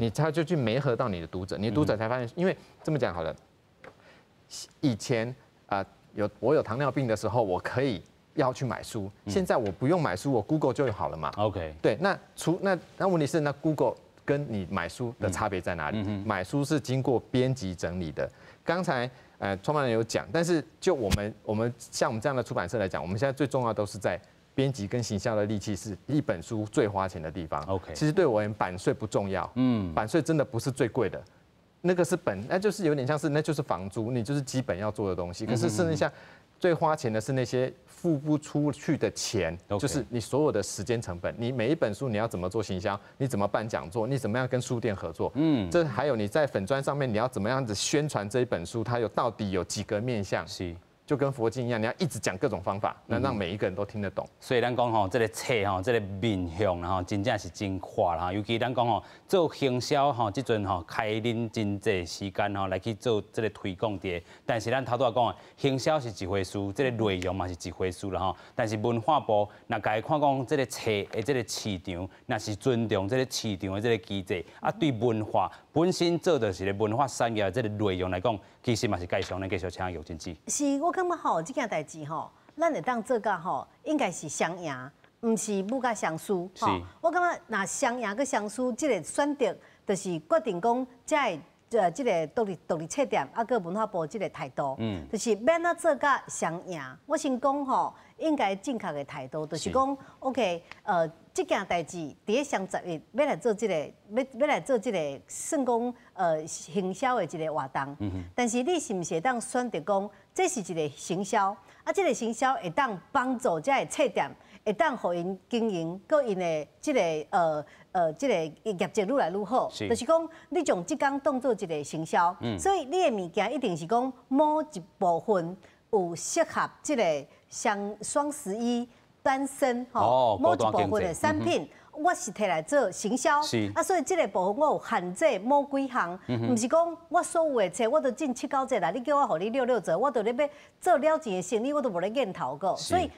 Speaker 3: 你才就去媒合到你的讀者，你的讀者才發現，因為這麼講好了。以前啊，我有糖尿病的時候，我可以要去買書。現在我不用買書，我 Google 就好了嘛。 對，那除那那問題是，那 Google 跟你買書的差別在哪裡？買書是經過編輯整理的。剛才創辦人有講，但是就我們像我們這樣的出版社來講，我們現在最重要都是在編輯跟行銷的力氣，是一本書最花錢的地方。 其實對我而言，版稅不重要。版稅真的不是最貴的。那個是本，那就是有點像是，那就是房租，你就是基本要做的東西。可是剩下最花錢的是那些付不出去的錢，就是你所有的時間成本。你每一本書你要怎麼做行銷，你怎麼辦講座，你怎麼樣跟書店合作，這還有你在粉專上面你要怎麼樣子宣傳這一本書，它有到底有幾個面向？就跟佛經一樣，你要一直講各種方法，能讓每一個人都聽得懂。
Speaker 1: 所以咱講吼，這個冊吼，這個面向吼，真正是真闊啦。尤其咱講吼，做行銷吼，這陣吼開恁真濟時間吼來去做這個推廣的。但是咱頭拄仔講，行銷是一回事，這個內容嘛是一回事啦吼。但是文化部若共伊看講，這個冊的這個市場，若是尊重這個市場的這個機制，啊，對文化本身做的是個文化產業的這個內容來講，其實嘛是繼續咱繼續請玉珍姊。
Speaker 4: 是，我感覺吼，這件代誌吼，咱會當做甲吼，應該是雙贏，毋是母甲雙輸。我感覺若雙贏閣雙輸，這個選擇就是決定講，這個這個獨立冊店，啊，閣文化部這個態度，就是欲按怎做甲雙贏。我先講吼，應該正確的態度，就是講，OK，這件代誌佇咧雙十一欲來做這個，欲來做這個算講行銷的一個活動。但是你是毋是會當選擇講，這是一個行銷，啊，這個行銷會當幫助這個冊店，會當予𪜶經營，閣𪜶的這個業績愈來愈好。就是講，你將這工當做一個行銷，所以你的物件一定是講某一部分有適合這個雙雙十一單身吼，某一部分的產品，我是提來做行銷，啊，所以這個部分我有限制某幾項，毋是講我所有的冊我都進七九折啦，你叫我予你六六折，我都咧欲做了錢的生意，我都無咧癮頭閣，所以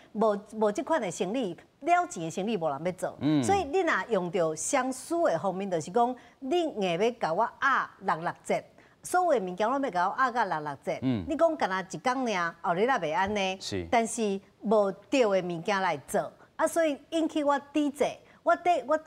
Speaker 4: 無這款的生意，了錢的生意無人欲做，所以你若用著雙輸的方面，就是講你硬欲共我壓六六折。所有的物件攏欲共我壓甲六六折，你講干焦一工爾，後日仔袂按呢，但是無對的物件來做，啊，所以引起我抵制，我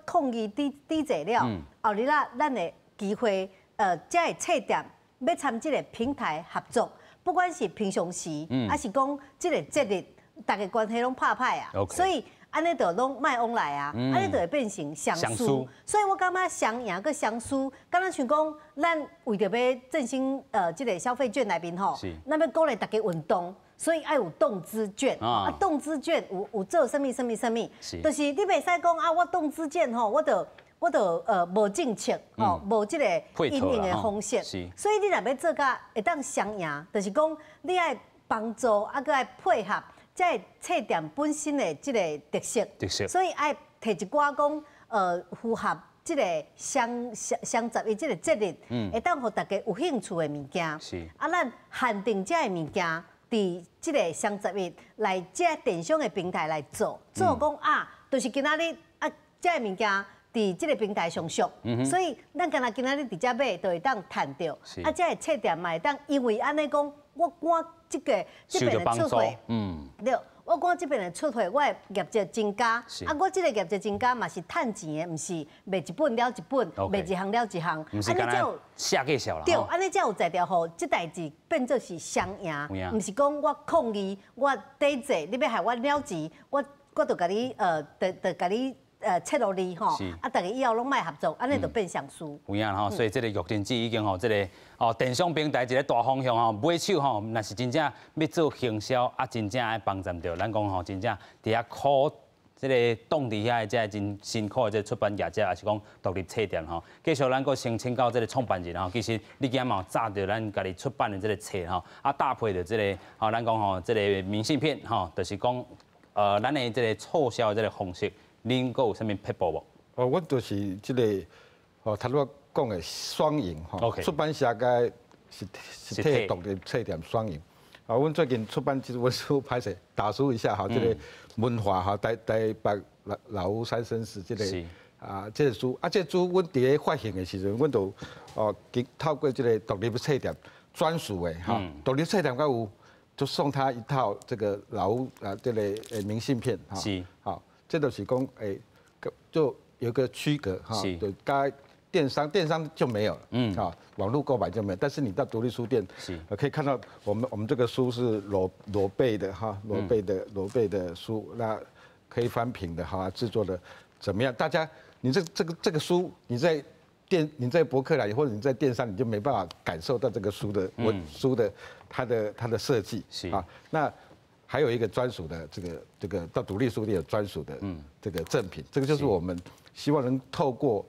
Speaker 4: 抗議抵制了，後日仔咱的機會，這个冊店欲參這个平台合作，不管是平常時，抑是講這个節日，大家關係攏拍歹啊，所以按呢就攏莫往來啊，按呢就會變成雙輸。所以我感覺雙贏閣雙輸，敢若像講，咱為著欲振興這個消費券內面吼，咱欲鼓勵大家運動，所以愛有動資券。啊，動資券有做啥物啥物啥物，就是你袂使講啊，我動資券吼，我就無政策吼，無這個因應的方式。所以你若欲做甲會當雙贏，就是講你愛幫助啊，閣愛配合。這個冊店本身的這個特色，所以愛提一寡講，符合這個雙雙雙十一這個節日，會當予大家有興趣的物件。啊，咱限定這个物件，佇這個雙十一來這電商的平台來做，做講啊，就是今仔日啊，這个物件佇這個平台上俗，所以咱干焦今仔日佇遮買，就會當趁著。啊，這个冊店嘛會當因為按呢講，我趕這個這邊的出貨，對，我趕這邊的出貨，我的業績增加，啊，我這個業績增加嘛是趁錢的，毋是賣一本了一本，賣一項了一項，
Speaker 1: 毋是干焦寫介紹啦。
Speaker 4: 對，按呢才有才調，予這代誌變做是雙贏，毋是講我抗議，我抵制，你欲害我了錢，我就共你就共你切落你吼，啊，大家以後攏莫合作，按呢就變雙輸。
Speaker 1: 有影吼，所以這個玉珍姊已經吼，這個哦電商平台一個大方向吼，買手吼，若是真正欲做行銷，啊，真正愛幫助著咱講吼，真正佇遐苦這個擋佇遐的這個真辛苦的這個出版業者，抑是講獨立冊店吼。繼續咱閣先請教這個創辦人吼，其實你今仔嘛有紮著咱家己出版的這個冊吼，啊搭配著這個吼，咱講吼這個明信片吼，就是講咱的這個促銷的這個方式。恁閣有啥物撇步無？
Speaker 2: 哦，阮就是這個，哦，頭拄仔講的雙贏吼，出版社佮實體獨立冊店雙贏。啊，阮最近出版這本書，歹勢打輸一下哈，這個文化哈，台北老屋三生石這個啊，這個書啊，這個書阮佇咧發行的時陣，阮就哦，透過這個獨立冊店專屬的哈，獨立冊店閣有，就送他一套這個老屋啊，這個明信片哈，好。這就是講，就有個區隔哈，對，該電商就沒有了，啊，網路購買就沒有，但是你到獨立書店，可以看到我們這個書是裸背的哈，裸背的書，那可以翻平的哈，製作的怎麼樣？大家，你這個書，你在博客來或者你在電商，你就沒辦法感受到這個書的文書的它的設計，啊，那。還有一個專屬的這個到獨立書店有專屬的這個贈品，這個就是我們希望能透過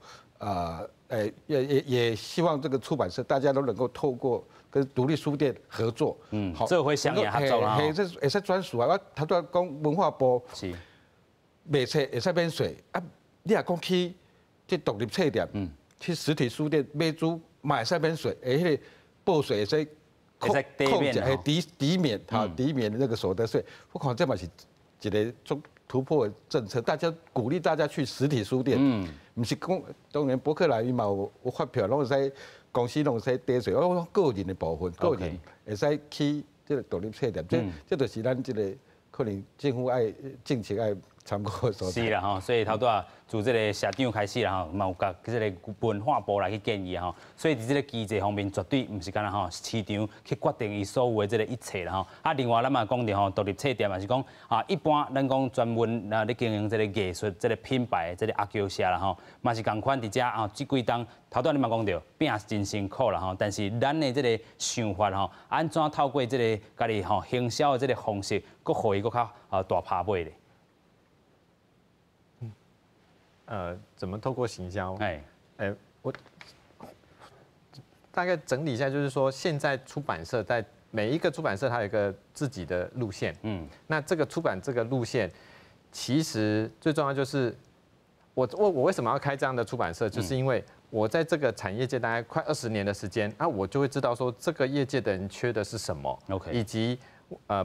Speaker 2: 也希望這個出版社大家都能夠透過跟獨立書店合作，
Speaker 1: 好，做伙商業合作啦。
Speaker 2: 嘿，這會使專屬啊！我頭拄仔講文化部
Speaker 1: 是
Speaker 2: 賣冊會使免稅啊！你若講去這獨立冊店，去實體書店買書嘛會使免稅，欸，彼個報稅會使
Speaker 1: 扣減，
Speaker 2: 嘿，抵免哈，抵免那個所得稅。我看這嘛是一個足突破的政策，大家鼓勵大家去實體書店，毋是講當然博客來伊嘛有發票，攏會使公司攏會使抵稅。我講個人的部分，個人會使去這個獨立冊店，這就是咱這個可能政府愛政策愛參考的所
Speaker 1: 在。是啦吼，所以頭拄仔自這個社長開始啦吼，嘛有共這個文化部來去建議吼，所以佇這個機制方面絕對毋是干焦吼市場去決定伊所有的這個一切啦吼。啊，另外咱嘛講著吼，獨立冊店嘛是講啊，一般咱講專門啊咧經營這個藝術這個品牌這個阿嬌社啦吼，嘛是仝款佇遮啊，這幾冬頭拄仔你嘛講著，拼真辛苦啦吼，但是咱的這個想法吼，按怎透過這個家己吼行銷的這個方式，閣予伊閣較啊大拍尾咧？
Speaker 3: 怎麼透過行銷？欸，我大概整理一下，就是說，現在出版社在每一個出版社，它有一個自己的路線。那這個出版這個路線，其實最重要就是我為什麼要開這樣的出版社，就是因為我在這個產業界大概快20年的時間，那我就會知道說這個業界的人缺的是什麼以及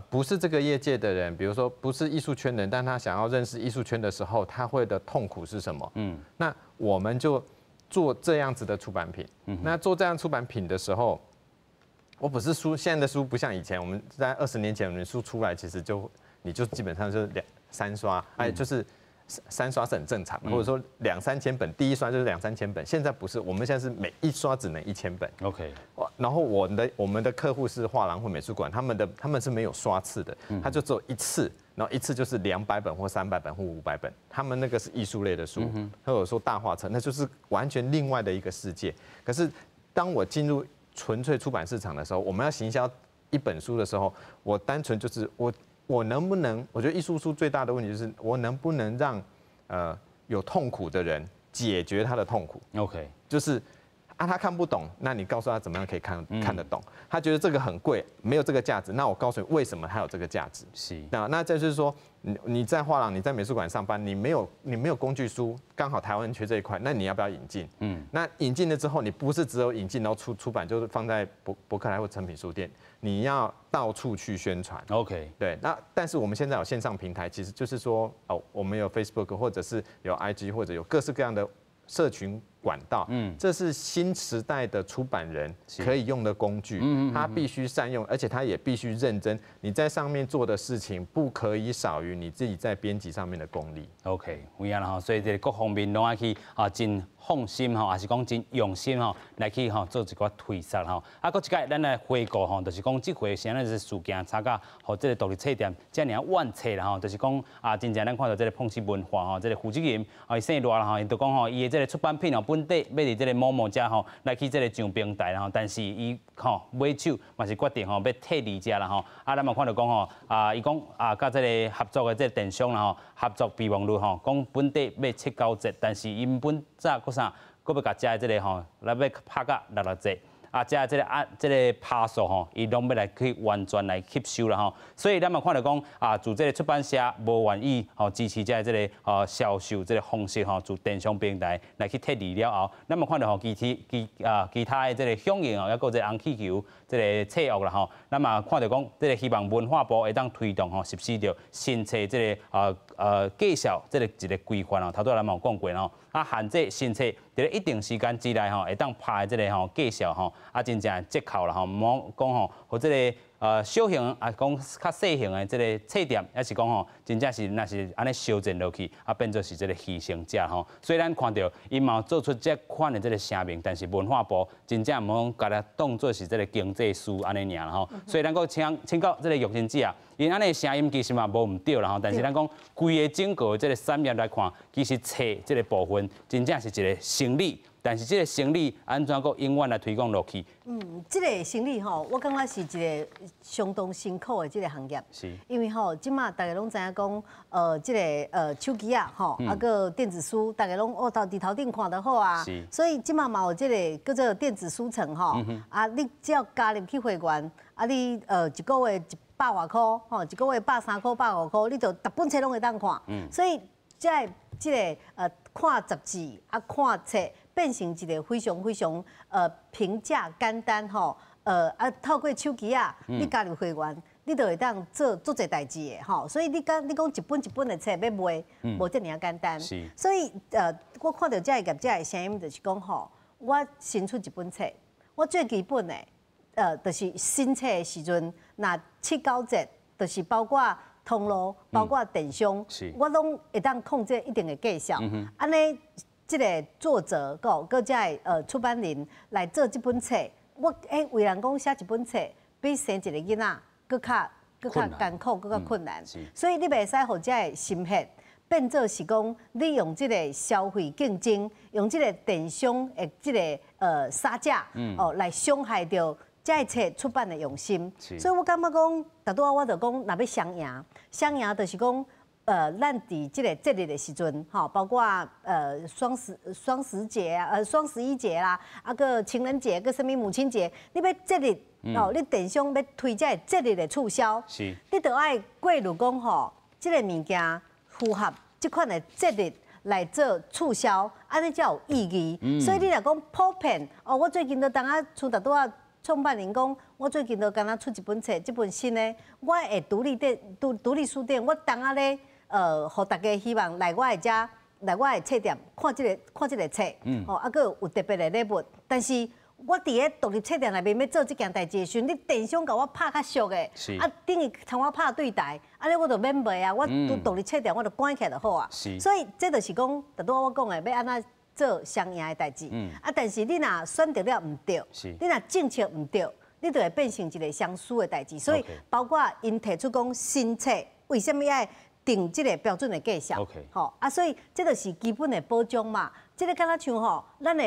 Speaker 3: 不是這個業界的人，比如說不是藝術圈的人，但他想要認識藝術圈的時候，他會的痛苦是什麼？那我們就做這樣子的出版品。那做這樣出版品的時候，我不是書，現在的書不像以前，我們在20年前，我們書出來其實就你就基本上就是兩三刷，哎，就是三刷是很正常，或者說兩三千本，第一刷就是兩三千本。現在不是，我們現在是每一刷只能1000本。 然後我們的客戶是畫廊或美術館，他們是沒有刷次的，他就只有一次，然後一次就是200本或300本或500本。他們那個是藝術類的書，或者說大畫冊，那就是完全另外的一個世界。可是當我進入純粹出版市場的時候，我們要行銷一本書的時候，我單純就是我能不能？我覺得藝術書最大的問題就是我能不能讓有痛苦的人解決他的痛苦就是啊他看不懂，那你告訴他怎麼樣可以看得懂。他覺得這個很貴，沒有這個價值，那我告訴你為什麼它有這個價值。那這就是說，你在畫廊、你在美術館上班，你沒有工具書，剛好台灣缺這一塊，那你要不要引進？那引進了之後，你不是只有引進然後出版，就是放在博客來或誠品書店，你要到處去宣傳。 對，那但是我們現在有線上平台，其實就是說，哦，我們有 Facebook 或者是有 IG 或者有各式各樣的社群管道，這是新時代的出版人可以用的工具，他必須善用，而且他也必須認真。你在上面做的事情，不可以少於你自己在編輯上面的功力。
Speaker 1: OK，有影啦吼，所以這個各方面攏愛去啊，真放心吼，也是講真用心吼，來去吼做一寡推銷吼。啊，閣一擺咱來回顧吼，就是講這回啥物是事件，吵甲予這個獨立冊店遮爾怨氣啦吼，就是講啊，真正咱看到這個碰瓷文化吼，這個負責人啊，伊姓賴啦吼，伊就講吼，伊的這個出版品哦，本底欲佇這個 momo 遮吼來去這個上平台啦吼，但是伊吼尾手嘛是決定吼欲退離遮啦吼。啊，咱嘛看著講吼，啊，伊講啊，佮這個合作的這個電商啦吼，合作備忘錄吼，講本底欲七九折，但是𪜶本早閣啥，閣欲共遮的這個吼，來欲拍甲六六折。啊，遮這個啊，這個趴數吼，伊攏欲來去完全來吸收啦吼。所以咱嘛看著講啊，自這個出版社無願意吼支持遮這個銷售這個方式吼，自電商平台來去撤離了後，咱嘛看著吼其他的這個響應哦，抑閣這個紅氣球這個策略啦吼，咱嘛看著講這個希望文化部會當推動吼實施著新冊這個介紹這個一個規範哦，頭拄仔咱嘛有講過吼，啊限制新冊佇咧一定時間之內吼，會當拍這個吼介紹吼，啊真正折扣啦吼，毋好講吼，予這個小型啊講較細型的這個冊店，抑是講吼，真正是若是按呢相戰落去，啊變做是這個犧牲者吼。所以咱看著𪜶嘛有做出這款的這個聲明，但是文化部真正毋好共伊當做是這個經濟師按呢爾啦吼。所以咱閣請教這個玉珍姐啊，𪜶按呢聲音其實嘛無毋對啦吼，但是咱講規個整個這個產業來看，其實冊這個部分真正是一個生理。但是這个生理按怎閣永遠來推廣落去？
Speaker 4: 嗯，這个生理吼，我感覺是一個相當辛苦的這个行業。因為吼，這馬大家攏知影講，這个手機啊，吼，啊閣電子書，大家攏哦，佇頭頂看就好啊。所以這馬嘛有這个叫做電子書城吼，啊，你只要加入去會員，啊，你一個月100外箍，吼，一個月130箍、150箍，你就逐本冊攏會當看。所以這个這个看雜誌啊，看冊，變成一個非常非常平價簡單吼，啊透過手機啊，你加入會員，你就會當做足濟代誌的吼。所以你講你講一本一本的冊欲賣，無遮爾仔簡單。所以我看著這个業者的聲音就是講吼，我新出一本冊，我最基本的，就是新冊的時陣，若七九折，就是包括通路，包括電商，我攏會當控制一定的價數。按呢，這个作者閣閣這个出版人來做這本冊，我欸為人講寫一本冊比生一个囡仔閣較閣較艱苦，閣較困難。所以你袂使予這个心血變做是講，你用這个消費競爭，用這个電商的這个殺價，哦來傷害著這个冊出版的用心。所以我感覺講，拄拄仔我就講，若欲雙贏，雙贏就是講，咱佇這個節日的時陣，吼，包括雙十節啊，雙十一節啦，啊閣情人節，閣啥物母親節，你欲節日，哦，你電商欲推這个節日的促銷，你著愛過濾講吼，這个物件符合這款的節日來做促銷，按呢才有意義。所以你若講普遍，哦，我最近都當仔像拄拄仔創辦人講，我最近都敢若出一本冊，這本新的，我的獨立店獨立書店，我當仔咧。予大家希望來我的遮，來我的冊店看這个看這个冊，哦，啊，閣有特別的禮物。但是我佇咧獨立冊店內面欲做這件代誌的時陣，你電商共我拍較俗的，啊，等於參我拍對台，按呢我就免賣啊，我獨立冊店我就關起來就好啊。所以這就是講，拄拄仔我講的，欲按怎做雙贏的代誌。啊，但是你若選擇了毋對，你若政策毋對，你就會變成一个雙輸的代誌。所以包括𪜶提出講新冊為啥物愛定這个標準的價數，吼啊，所以這就是基本的保障嘛。這个敢若像吼，咱的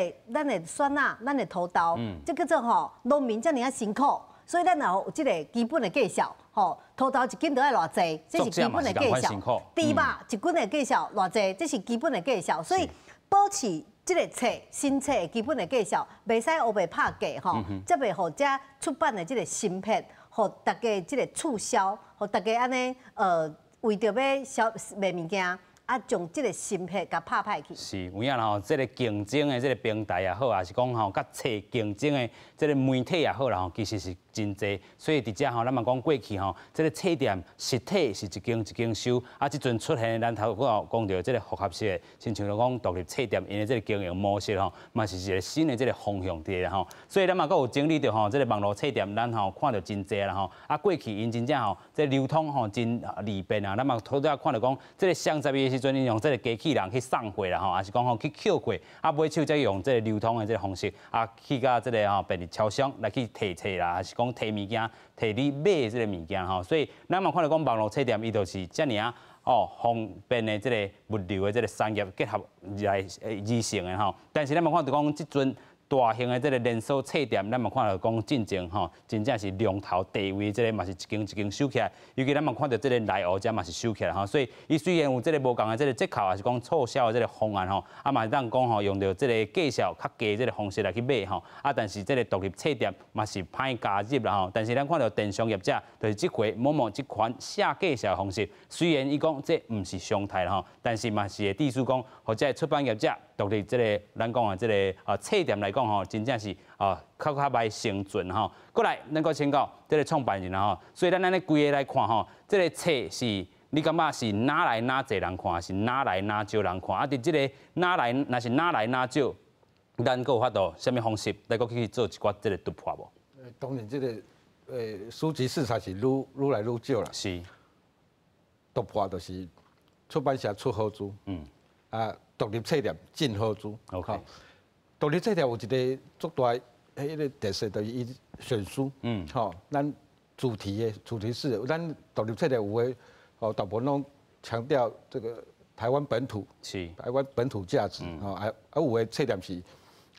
Speaker 4: 選仔，咱的土豆，這叫做吼農民遮爾仔辛苦，所以咱也有這个基本的價數，吼，土豆一斤著愛偌濟，這是基本的價數。豬肉一斤的價數偌濟，這是基本的價數。所以保持這个冊新冊的基本的價數，袂使烏白拍價吼，才袂予這出版的這个心血，予大家這个促銷，予大家按呢為著欲銷賣物件，啊，將這个心血共拍歹去。
Speaker 1: 是有影啦吼，這个競爭的這个平台也好，抑是講吼，佮冊競爭的這个媒體也好啦吼，其實是真濟。所以佇遮吼，咱嘛講過去吼，這个冊店實體是一間一間收，啊，這陣出現咱頭拄講著這个複合式的，親像講獨立冊店，𪜶的這个經營模式吼，嘛是一个新的這个方向佇咧吼。所以咱嘛閣有整理著吼，這个網路冊店，咱吼看著真濟啦吼。啊，過去𪜶真正吼，這个流通吼真利便啊。咱嘛拄才看著講，這个雙十一的時陣，𪜶用這个機器人去送貨啦吼，抑是講吼去扣貨，啊，尾手才用這个流通的這个方式，啊，去到這个吼便利超商來去提冊啦，抑是講提物件，提你買的這个物件吼。所以咱嘛看著講網路冊店，伊就是遮爾仔哦方便的這个物流的這个產業結合來而成的吼。但是咱嘛看著講，這陣大型的這个連鎖冊店，咱嘛看著講進前吼，真正是龍頭地位，這个嘛是一間一間收起來。尤其咱嘛看著這个內湖遮嘛是收起來吼，所以伊雖然有這个無仝的這个折扣，抑是講促銷的這个方案吼，啊嘛會當講吼，用著這个價數較低這个方式來去買吼，啊，但是這个獨立冊店嘛是歹加入啦吼。但是咱看著電商業者，就是這回momo這款下價數的方式，雖然伊講這毋是常態啦吼，但是嘛是會致使講，予這个出版業者獨立這个咱講的這个冊店來講吼，真正是啊較較歹生存吼。過來，咱閣請教這个創辦人吼，所以咱按呢規个來看吼，這个冊是你感覺是哪來哪濟人看，是哪來哪少人看？啊，佇這个哪來，若是哪來哪少，咱閣有法度啥物方式來閣去做一寡這个突破無？
Speaker 2: 當然，這个書籍市場是愈來愈少啦。突破就是出版社出好書。啊，獨立冊店進好書。獨立冊店有一个足大彼个特色，就是伊選書。吼，咱主題的主題是，咱獨立冊店有的，吼，大部分攏強調這個台灣本土，台灣本土價值，吼，啊啊有的冊店是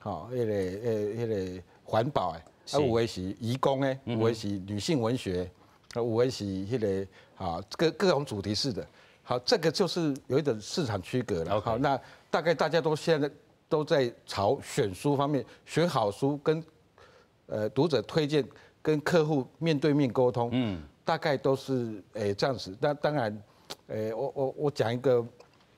Speaker 2: 吼，彼个環保的，啊有的是移工的，有的是女性文學，啊有的是彼个啊各種主題式的，好，這個就是有一種市場區隔了。好，那大概大家都現在都在朝選書方面，選好書跟讀者推薦，跟客戶面對面溝通，大概都是這樣子。那當然，我講一個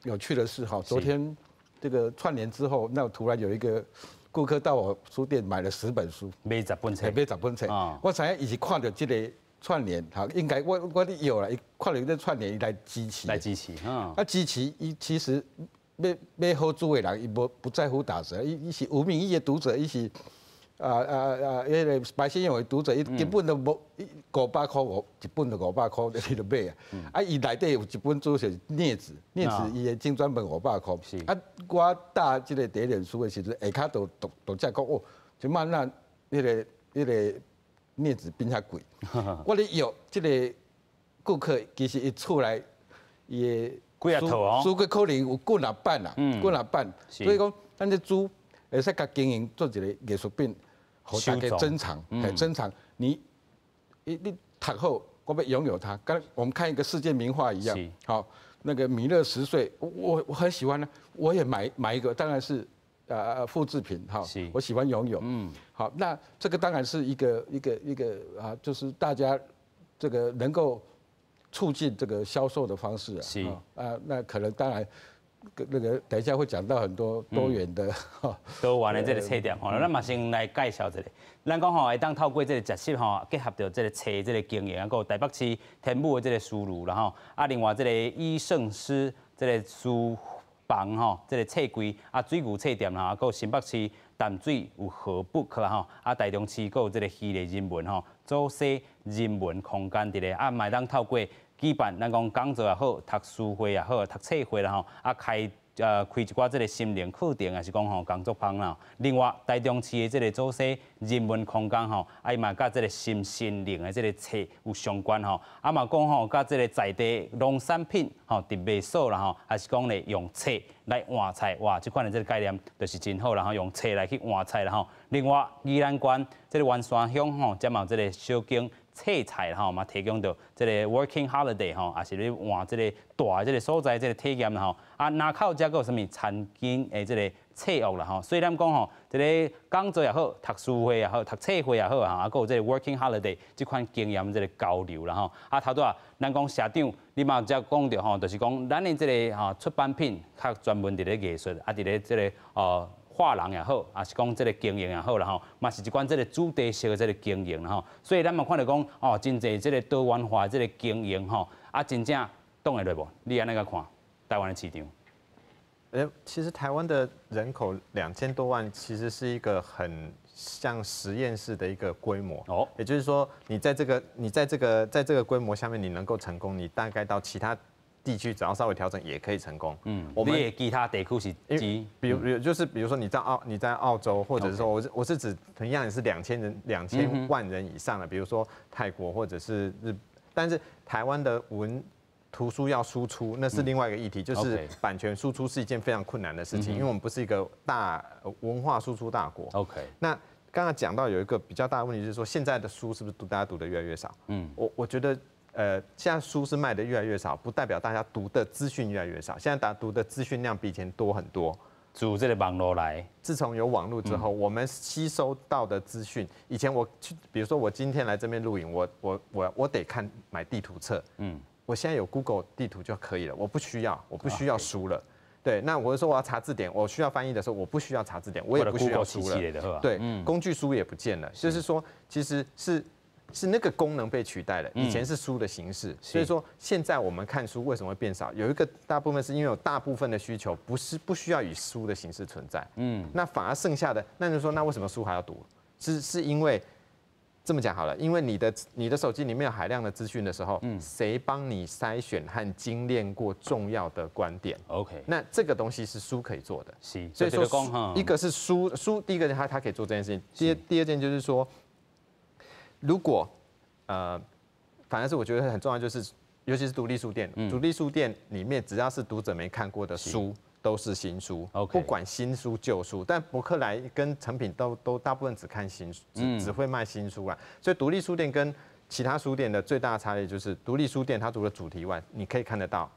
Speaker 2: 有趣的事哈，昨天這個串聯之後，那突然有一個顧客到我書店買了10本書，
Speaker 1: 買十本冊，
Speaker 2: 買十本冊。我知影伊是看著這個串聯，哈，應該我咧有啦，伊看著這串聯，伊來支持，
Speaker 1: 來支持，
Speaker 2: 啊支持，伊其實買好書的人，伊無不在乎打折，伊是吳明益的讀者，伊是彼個白先勇的讀者，伊根本都無500塊5一本就500塊，伊就買啊。啊，伊內底有一本書是《鑷子》，鑷子伊的精裝本500塊。啊，我搭這個佇臉書的時陣，下跤就讀者講哦，這擺那彼個鑷子變遐貴。我咧約這個顧客，其實伊厝內伊的
Speaker 1: 幾啊套哦，
Speaker 2: 書閣可能有幾若版啦，幾若版。所以講，咱這書會使共經營做一個藝術品。予大家珍藏，珍藏。你讀好，我欲擁有它。跟我們看一個世界名畫一樣。好，那個米勒十歲，我很喜歡呢，我也買一個，當然是複製品哈。我喜歡擁有。好，那這個當然是一個啊，就是大家這個能夠促進這個銷售的方式啊。啊，那可能當然。那個等一下會講到很多多元的
Speaker 1: 多元的這個冊店吼，咱嘛先來介紹一下。咱講吼會當透過這個實習吼，結合著這個冊這個經營，啊，閣有台北市天母的這個書路啦吼，啊，另外這個醫聖師這個書房吼，這個冊櫃啊，水牛冊店啦，啊，閣有新北市淡水有河 book 啦吼，啊，台中市閣有這個虛擬人文吼，祖師人文空間佇咧，啊，嘛會當透過舉辦，咱講講座也好，讀書會也好，讀冊會啦吼，啊開一寡這個心靈課程，抑是講吼工作坊啦。另外，台中市的這個祖師人文空間吼，啊伊嘛佮這個心身靈的這個冊有相關吼，啊嘛講吼佮這個在地農產品吼佇賣所啦吼，抑是講咧用冊來換菜，哇，這款的這個概念就是真好啦吼，用冊來去換菜啦吼。另外，宜蘭縣這個員山鄉吼，遮嘛有這個小間冊菜吼，嘛提供著這個 working holiday 吼，抑是咧換這個蹛這個所在這個體驗啦吼。啊，林口遮閣有啥物田間的這個冊屋啦吼。所以咱講吼，這個講座也好，讀書會也好，讀冊會也好，啊，閣有這個 working holiday 這款經驗這個交流啦吼。啊，頭拄仔咱講社長，你嘛有才講著吼，就是講咱的這個吼出版品較專門佇咧藝術，啊，佇咧這個畫廊也好，抑是講這個經營也好啦吼，嘛是一款這個主題式的這個經營啦吼。所以咱嘛看著講哦，真濟這個多元化這個經營吼，啊，真正擋會落無？你按呢共看台灣的市場？
Speaker 3: 其實台灣的人口2000多萬，其實是一個很像實驗室的一個規模。哦，也就是說，你在這個規模下面，你能夠成功，你大概到其他地區只要稍微調整也可以成功。
Speaker 1: 嗯，我們其他地區是，
Speaker 3: 比如就是比如說你在澳洲，或者是說我是指同樣也是2000萬人以上的，比如說泰國或者是日，但是台灣的文圖書要輸出，那是另外一個議題，就是版權輸出是一件非常困難的事情，因為我們不是一個大文化輸出大國。 那剛剛講到有一個比較大的問題，就是說現在的書是不是大家讀的越來越少？我覺得，現在書是賣的越來越少，不代表大家讀的資訊越來越少。現在大家讀的資訊量比以前多很多。
Speaker 1: 自這個網路來，
Speaker 3: 自從有網路之後，我們吸收到的資訊，以前我去，比如說我今天來這邊錄影，我得看買地圖冊，我現在有 Google 地圖就可以了，我不需要書了。對，那我就說我要查字典，我需要翻譯的時候，我不需要查字典，我也不需要書了。對，工具書也不見了，就是說，其實是那個功能被取代了。以前是書的形式，所以說現在我們看書為什麼會變少？有一個大部分是因為有大部分的需求不是不需要以書的形式存在。那反而剩下的，那就說那為什麼書還要讀？是因為這麼講好了，因為你的手機裡面有海量的資訊的時候，誰幫你篩選和精煉過重要的觀點那這個東西是書可以做的。所以說一個是書，第一個他可以做這件事情，第二件就是說，如果反而是我覺得很重要，就是尤其是獨立書店，獨立書店裡面只要是讀者沒看過的書，都是新书，不管新书旧书，但博客来跟诚品都大部分只看新书，只会卖新书啦。所以独立书店跟其他书店的最大差异就是，独立书店它除了主题外，你可以看得到，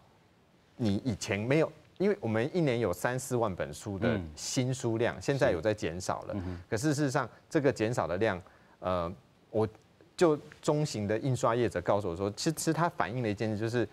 Speaker 3: 你以前没有，因为我们一年有三四万本书的新书量，现在有在减少了。可是事实上，这个减少的量，我就中型的印刷业者告诉我说，其实它反映了一件事，就是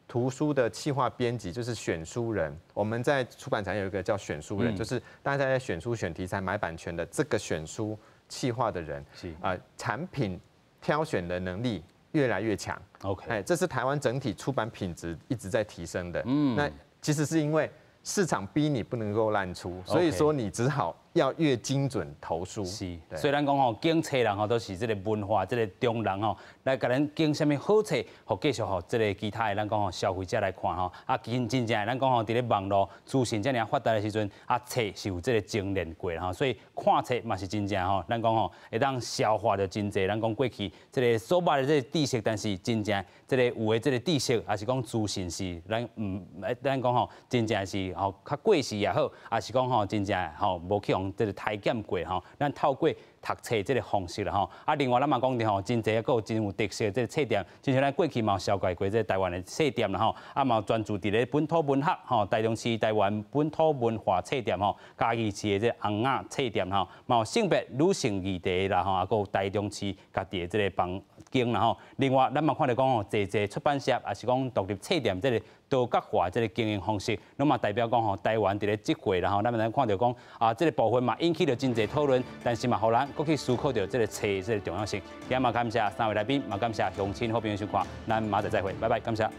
Speaker 3: 图书的企划编辑，就是选书人。我们在出版产业有一个叫选书人，就是大家在选书、选题材、买版权的这个选书企划的人，啊，产品挑选的能力越来越强。 哎，这是台湾整体出版品质一直在提升的。那其实是因为市场逼你不能够滥出，所以说你只好要越精准投书。
Speaker 1: 是，所以咱講吼，揀冊人吼都是這个文化這个中人吼，來共咱揀啥物好冊，予繼續予這个其他的咱講吼消費者來看吼。啊，真真正咱講吼，佇咧網路資訊遮爾發達的時陣，啊，冊是有這个精煉過吼，所以看冊嘛是真正吼，咱講吼會當消化著真濟。咱講過去這个所捌的這个知識，但是真正這个有的這个知識，抑是講資訊是咱毋，咱講吼，真正是吼較過時也好，抑是講吼真正吼無去予這个篩檢過吼，咱透過讀冊這个方式啦吼。啊，另外咱嘛講著吼，真濟閣有真有特色這个冊店，親像咱過去嘛有紹介過這个台灣的冊店啦吼，啊嘛有專注佇咧本土文學吼，台中市台灣本土文化冊店吼，嘉義市的這個尪仔冊店吼，嘛有性別女性議題啦吼，啊，閣有台中市家己的這个房間啦吼。另外，咱嘛看著講吼，濟濟出版社抑是講獨立冊店這个多角化這个經營方式，攏嘛代表講吼，台灣佇咧這回啦吼，咱嘛看著講啊，這个部分嘛引起著真濟討論，但是嘛，予咱閣去思考著這个冊這个重要性。今仔嘛感謝三位來賓，嘛感謝鄉親好朋友收看，咱明仔載再會，拜拜，感謝。